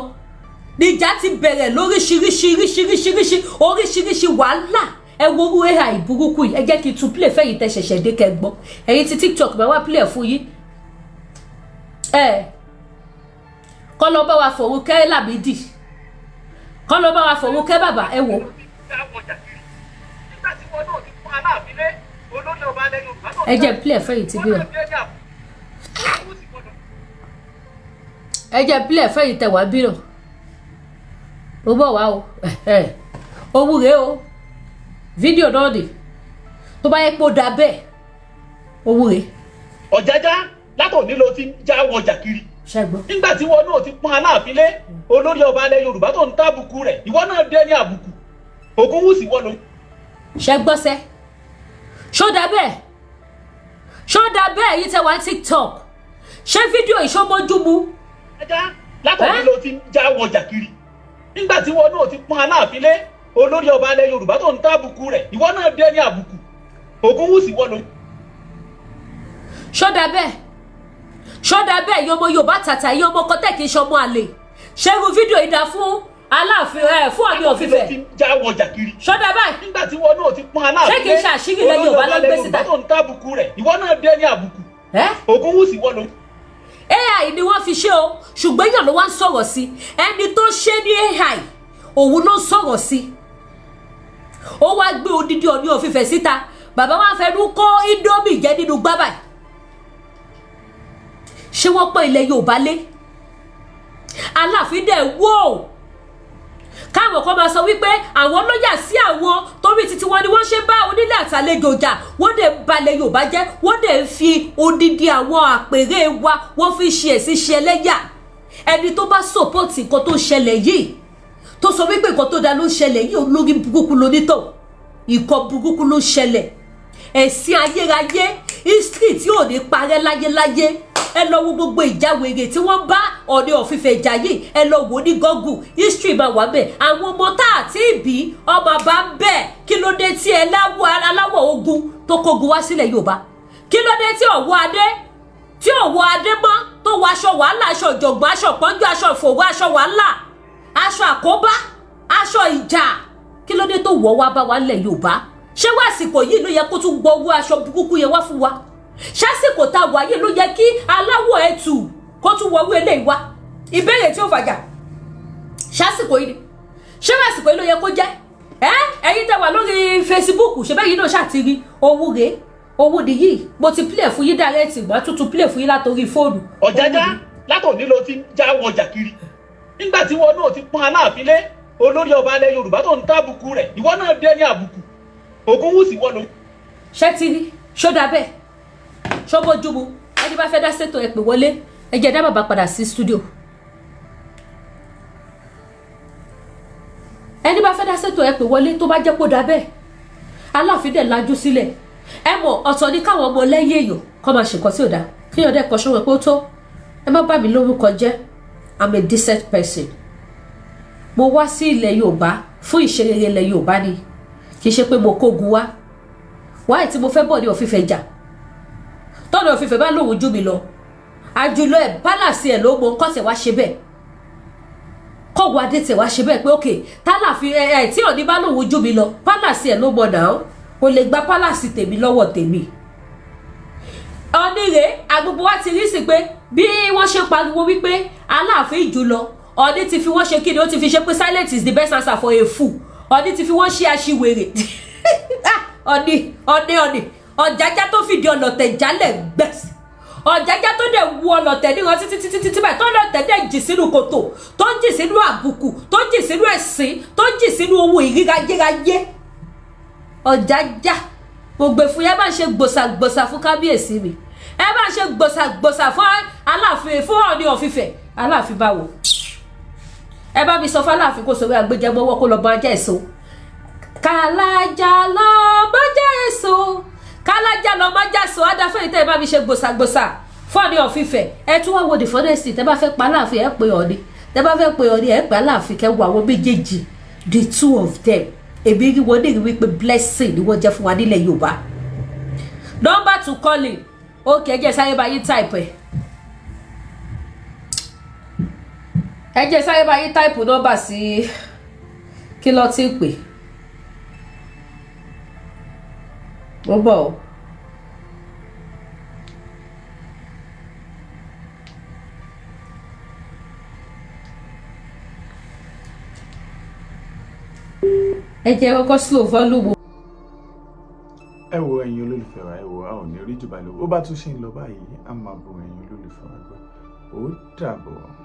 S1: níjà ti bẹ̀rẹ̀ lóríṣiríṣiríṣiríṣiríṣi oríṣiríṣi wàhálà. Ẹ wo orú AI burúkú yìí. Ẹ jẹ́ kí n tún play fẹ́yìn tẹ́ ṣẹ̀ṣẹ̀ dé kẹ́ gbọ́. Ẹ̀yin ti TikTok, máa wá play fún yín. Ẹ kọ́ lọ bá wa fọ̀rọ̀ kẹ́ Lámìdí, kọ́ lọ bá wa fọ̀rọ̀ kẹ́ bàbá. Ẹ wò.
S2: Nígbà tí wọn náà ti fún Aláàfin lé, olórí ọba alẹ́ Yorùbá náà.
S1: Ẹ jẹ́ play fẹ́yìn tí bí rẹ̀. Ẹ jẹ́ play fẹ́yìn tẹ̀ wá bí náà. Ó bọ̀ wá o, owó rèé o. Fídíò náà ni tó bá yẹ pé ó da bẹ́ẹ̀, owó rèé.
S2: Ọ̀jájá, látòní ló ti ń já wọjà kiri.
S1: Ṣẹ́gbọ́n.
S2: Nígbà tí wọn náà ti pọ́n Aláàfin lé, olórí ọba alẹ́ Yorùbá tó ń tábùkù rẹ̀, ìwọ náà dé ní àbùkù. Ògúnwùsì wọ́n ló.
S1: Ṣẹ́gbọ́sẹ́, ṣó da bẹ́ẹ̀? Ṣó da bẹ́ẹ̀? Yìí tẹ wá TikTok, ṣé fídíò ìṣọ́mọ́jú mu?
S2: Ọ̀jájá, látòní ló ti ń já wọjà kiri. Nígbà tí wọn náà ti pọ́n Aláàfin lé, olórí ọba alẹ́ Yorùbá tó ń tábùkù rẹ̀, ìwọ náà dé ní àbùkù. Ògúnwùsì wọ́n ló.
S1: Ṣó da bẹ́ẹ̀? Ṣó da bẹ́ẹ̀? Yìí ọmọ Yorùbá tàtà, yìí ọmọ kọ́tẹ́ kì í ṣọmọ àlè, ṣé irú fídíò yìí dá fún Aláàfin ẹ, fún Ọọ̀ni of
S2: ló
S1: Ifẹ̀?
S2: Ti ń já wọjà kiri.
S1: Ṣó da bẹ́ẹ̀?
S2: Nígbà tí wọn náà ti pọ́n Aláàfin
S1: Ṣé kìí ṣe àṣírí ilẹ̀ Yorùbá ló ń gbé síta?
S2: Yorùbá tó ń tábùkù rẹ̀, ìwọ náà dé ní àbùkù.
S1: Ẹ́.
S2: Ògúnwùsì wọ́n ló.
S1: AI ni wọ́n fi ṣe o, ṣùgbọ́n èèyàn ló wá ń sọ̀rọ̀ sí. Ẹni tó ṣe ní AI, òun ló ń sọ̀rọ̀ sí. Ó wá gbé odidi Ọọ̀ni of Ifẹ̀ síta. Bàbá wa fẹnu kó Indomie jẹ nínú gbábà. Ṣé wọ́n pọ́n ilẹ̀ Yorùbá lé? Aláàfin dẹ̀ wò káwọn kan máa sọ wípé àwọn lọ́yà sí àwọn torí títí wọn ni wọ́n ṣe bá onílé àtàlejò jà. Wọ́n dẹ̀ ń balẹ̀ Yorùbá jẹ́, wọ́n dẹ̀ ń fi odidi àwọn àpèrè wa, wọ́n fi ṣe ẹ̀sìn ṣe ẹlẹ́yà. Ẹni tó bá support nǹkan tó ṣẹlẹ̀ yìí, tó sọ wípé nǹkan tó da ló ń ṣẹlẹ̀ yìí, olórí burúkú lonítọ̀. Nǹkan burúkú ló ṣẹlẹ̀, ẹ̀sìn ayérayé, history tí ò ní parẹ́ láyéláyé. Ẹ lọ wo gbogbo ìjà wèrè tí wọ́n bá Ọọ̀ni of Ifẹ̀ jà yìí. Ẹ lọ wò ní Google, history máa wà bẹ́ẹ̀. Àwọn ọmọ tá àti ìbí ọmọ bá ń bẹ̀. Kí ló dé tí ẹ láwọ̀ aláwọ̀ ogun tó kógun wá sílẹ̀ Yorùbá? Kí ló dé tí Ọ̀wọ́ Adé, tí Ọ̀wọ́ Adé mọ́ tó wọ aṣọ wàhálà, aṣọ ìjọ̀gbọ̀n, aṣọ ìpọ́njú, aṣọ ìfòwò, aṣọ wàhálà, aṣọ àkóbá, aṣọ ìjà? Kí ló dé tó wọ̀ wá bá wa lẹ̀ Yorùbá? Ṣé wá àsìkò yìí ló yẹ kó tún gbọ́ owó aṣọ burúkú yẹn wá fún wa? Ṣásìkò tá a wà yìí ló yẹ kí aláwọ̀ ẹ̀tù kó tún wọ owó eléyìí wá? Ìbéèrè tí ó fàjà. Ṣásìkò yìí ni? Ṣé wá àsìkò yìí ló yẹ kó jẹ́ ẹ? Ẹ̀yin tẹ́ wà lórí Facebook, ṣe bẹ́ẹ̀ yìí náà ṣàtìrí owó rèé, owó nìyí. Mo ti play fún yín direct, màá tún tún play fún yín látòrí fóònù.
S2: Ọ̀jájá, látòní ló ti ń já wọjà kiri. Nígbà tí wọn náà ti pọ́n Aláàfin lé, olórí ọba alẹ́ Yorùbá tó ń tábùkù rẹ̀, ìwọ náà dé ní àbùkù. Ògúnwùsì wọ́n ló.
S1: Ṣé ti rí? Ṣó dà bẹ́ẹ̀? Ṣó bójú mu? Ẹni bá fẹ́ dá sétò, ẹ pè wọlé. Ẹ jẹ́ dá bàbá padà sí studio. Ẹni bá fẹ́ dá sétò, ẹ pè wọlé. Tó bá jẹ́ kó dà bẹ́ẹ̀, Aláàfin dẹ̀ lajú sílẹ̀. Ẹ mọ̀, ọ̀tọ̀ ní káwọn ọmọ lẹ́yìn èèyàn kọ́ máa ṣe nǹkan tí ò dáa, kíyàn dẹ̀ kọ́ sọ́wọ́ pé ó tó, ẹ má bà mí lórúkọ jẹ́. I'm a decent person. Mo wá sí ilẹ̀ Yorùbá fún ìṣerere ilẹ̀ Yorùbá ni, kì í ṣe pé mo kógun wá. Wáyé tí mo fẹ́ bọ̀ ní of Ifẹ̀ jà, tọ́nà of Ifẹ̀ bá lòun jú mi lọ, àjùlọ ẹ̀ palace ẹ̀ ló mọ kọ́sẹ̀ wá ṣe bẹ́ẹ̀, kọ́wọ́ adé tẹ̀ wá ṣe bẹ́ẹ̀ pé ok, tálàfin ẹ ẹ tí Ọọ̀ni bá lòun jú mi lọ, palace ẹ̀ ló mọ náà, kò lè gba palace tèmi lọ́wọ́ tèmi. Ọ̀ọ́nì rèé, agbègbè wa ti rí sí pé bí wọ́n ṣe pariwo wípé Aláàfin jù lọ, Ọọ̀ni ti fi wọ́n ṣe kí ni? Ó ti fi ṣe pé silence is the best answer for a fool. Ọọ̀ni ti fi wọ́n ṣe aṣiwèrè. Ọọ̀ni, Ọọ̀ni, Ọọ̀ni Ọ̀jájá tó fìdí ọlọ̀tẹ̀ jálẹ̀ gbẹ̀s, Ọ̀jájá tó dẹ̀ wu ọlọ̀tẹ̀ níran títí títí títí báyìí, tó lọ̀tẹ̀ dẹ̀ jì sínú kòtò, tó jì sínú àbùkù, tó jì sínú ẹ̀sín, tó jì sínú ohun ìríra yérayé. Ọ̀jájá, mo gbè fún yẹn. Bá ń ṣe gbòsàgbòsà fún kábíyèsí mi, ẹ bá ń ṣe gbòsàgbòsà fún Aláàfin, fún Ọọ̀ni of Ifẹ̀. Aláàfin báwo? Ẹ bá mi sọ fún Aláàfin kó sọ pé agbẹjẹmọwọ kó lọ bọ ajá èso. Kàlájà lọ mọ́jà èso, kálájà lọ mọ́jà èso. Adáfẹ́ tẹ́ ẹ bá mi ṣe gbòsàgbòsà fún Ọọ̀ni of Ifẹ̀. Ẹ tún wá wo the funnest, tẹ́ bá fẹ́ pa Aláàfin, ẹ pè Ọọ̀ni, tẹ́ bá fẹ́ pè Ọọ̀ni, ẹ pè Aláàfin. Kẹ́ wo àwọn méjèèjì, the two of them, èmi rí wọn ní rí wípé blessing ni wọ́n jẹ́ fún wa nílẹ̀ Yorùbá. Number to call in. Okay, ẹ jẹ́ sáré bá yín type ẹ̀. Ẹ jẹ́ sáré bá yín type nọ́mbà sí. Kí ló ti ń pè? Mo bọ̀ o. Ẹ jẹ́ kọ́kọ́ slow volume.
S3: Ẹ wo, ẹ̀yin olólùfẹ́ wa, ẹ wo, a ò ní rí jù báyìí lọ. Ó bá tún ṣe ń lọ báyìí, a máa bo ẹ̀yin olólùfẹ́ wa gbọ́. Ó dàbọ̀.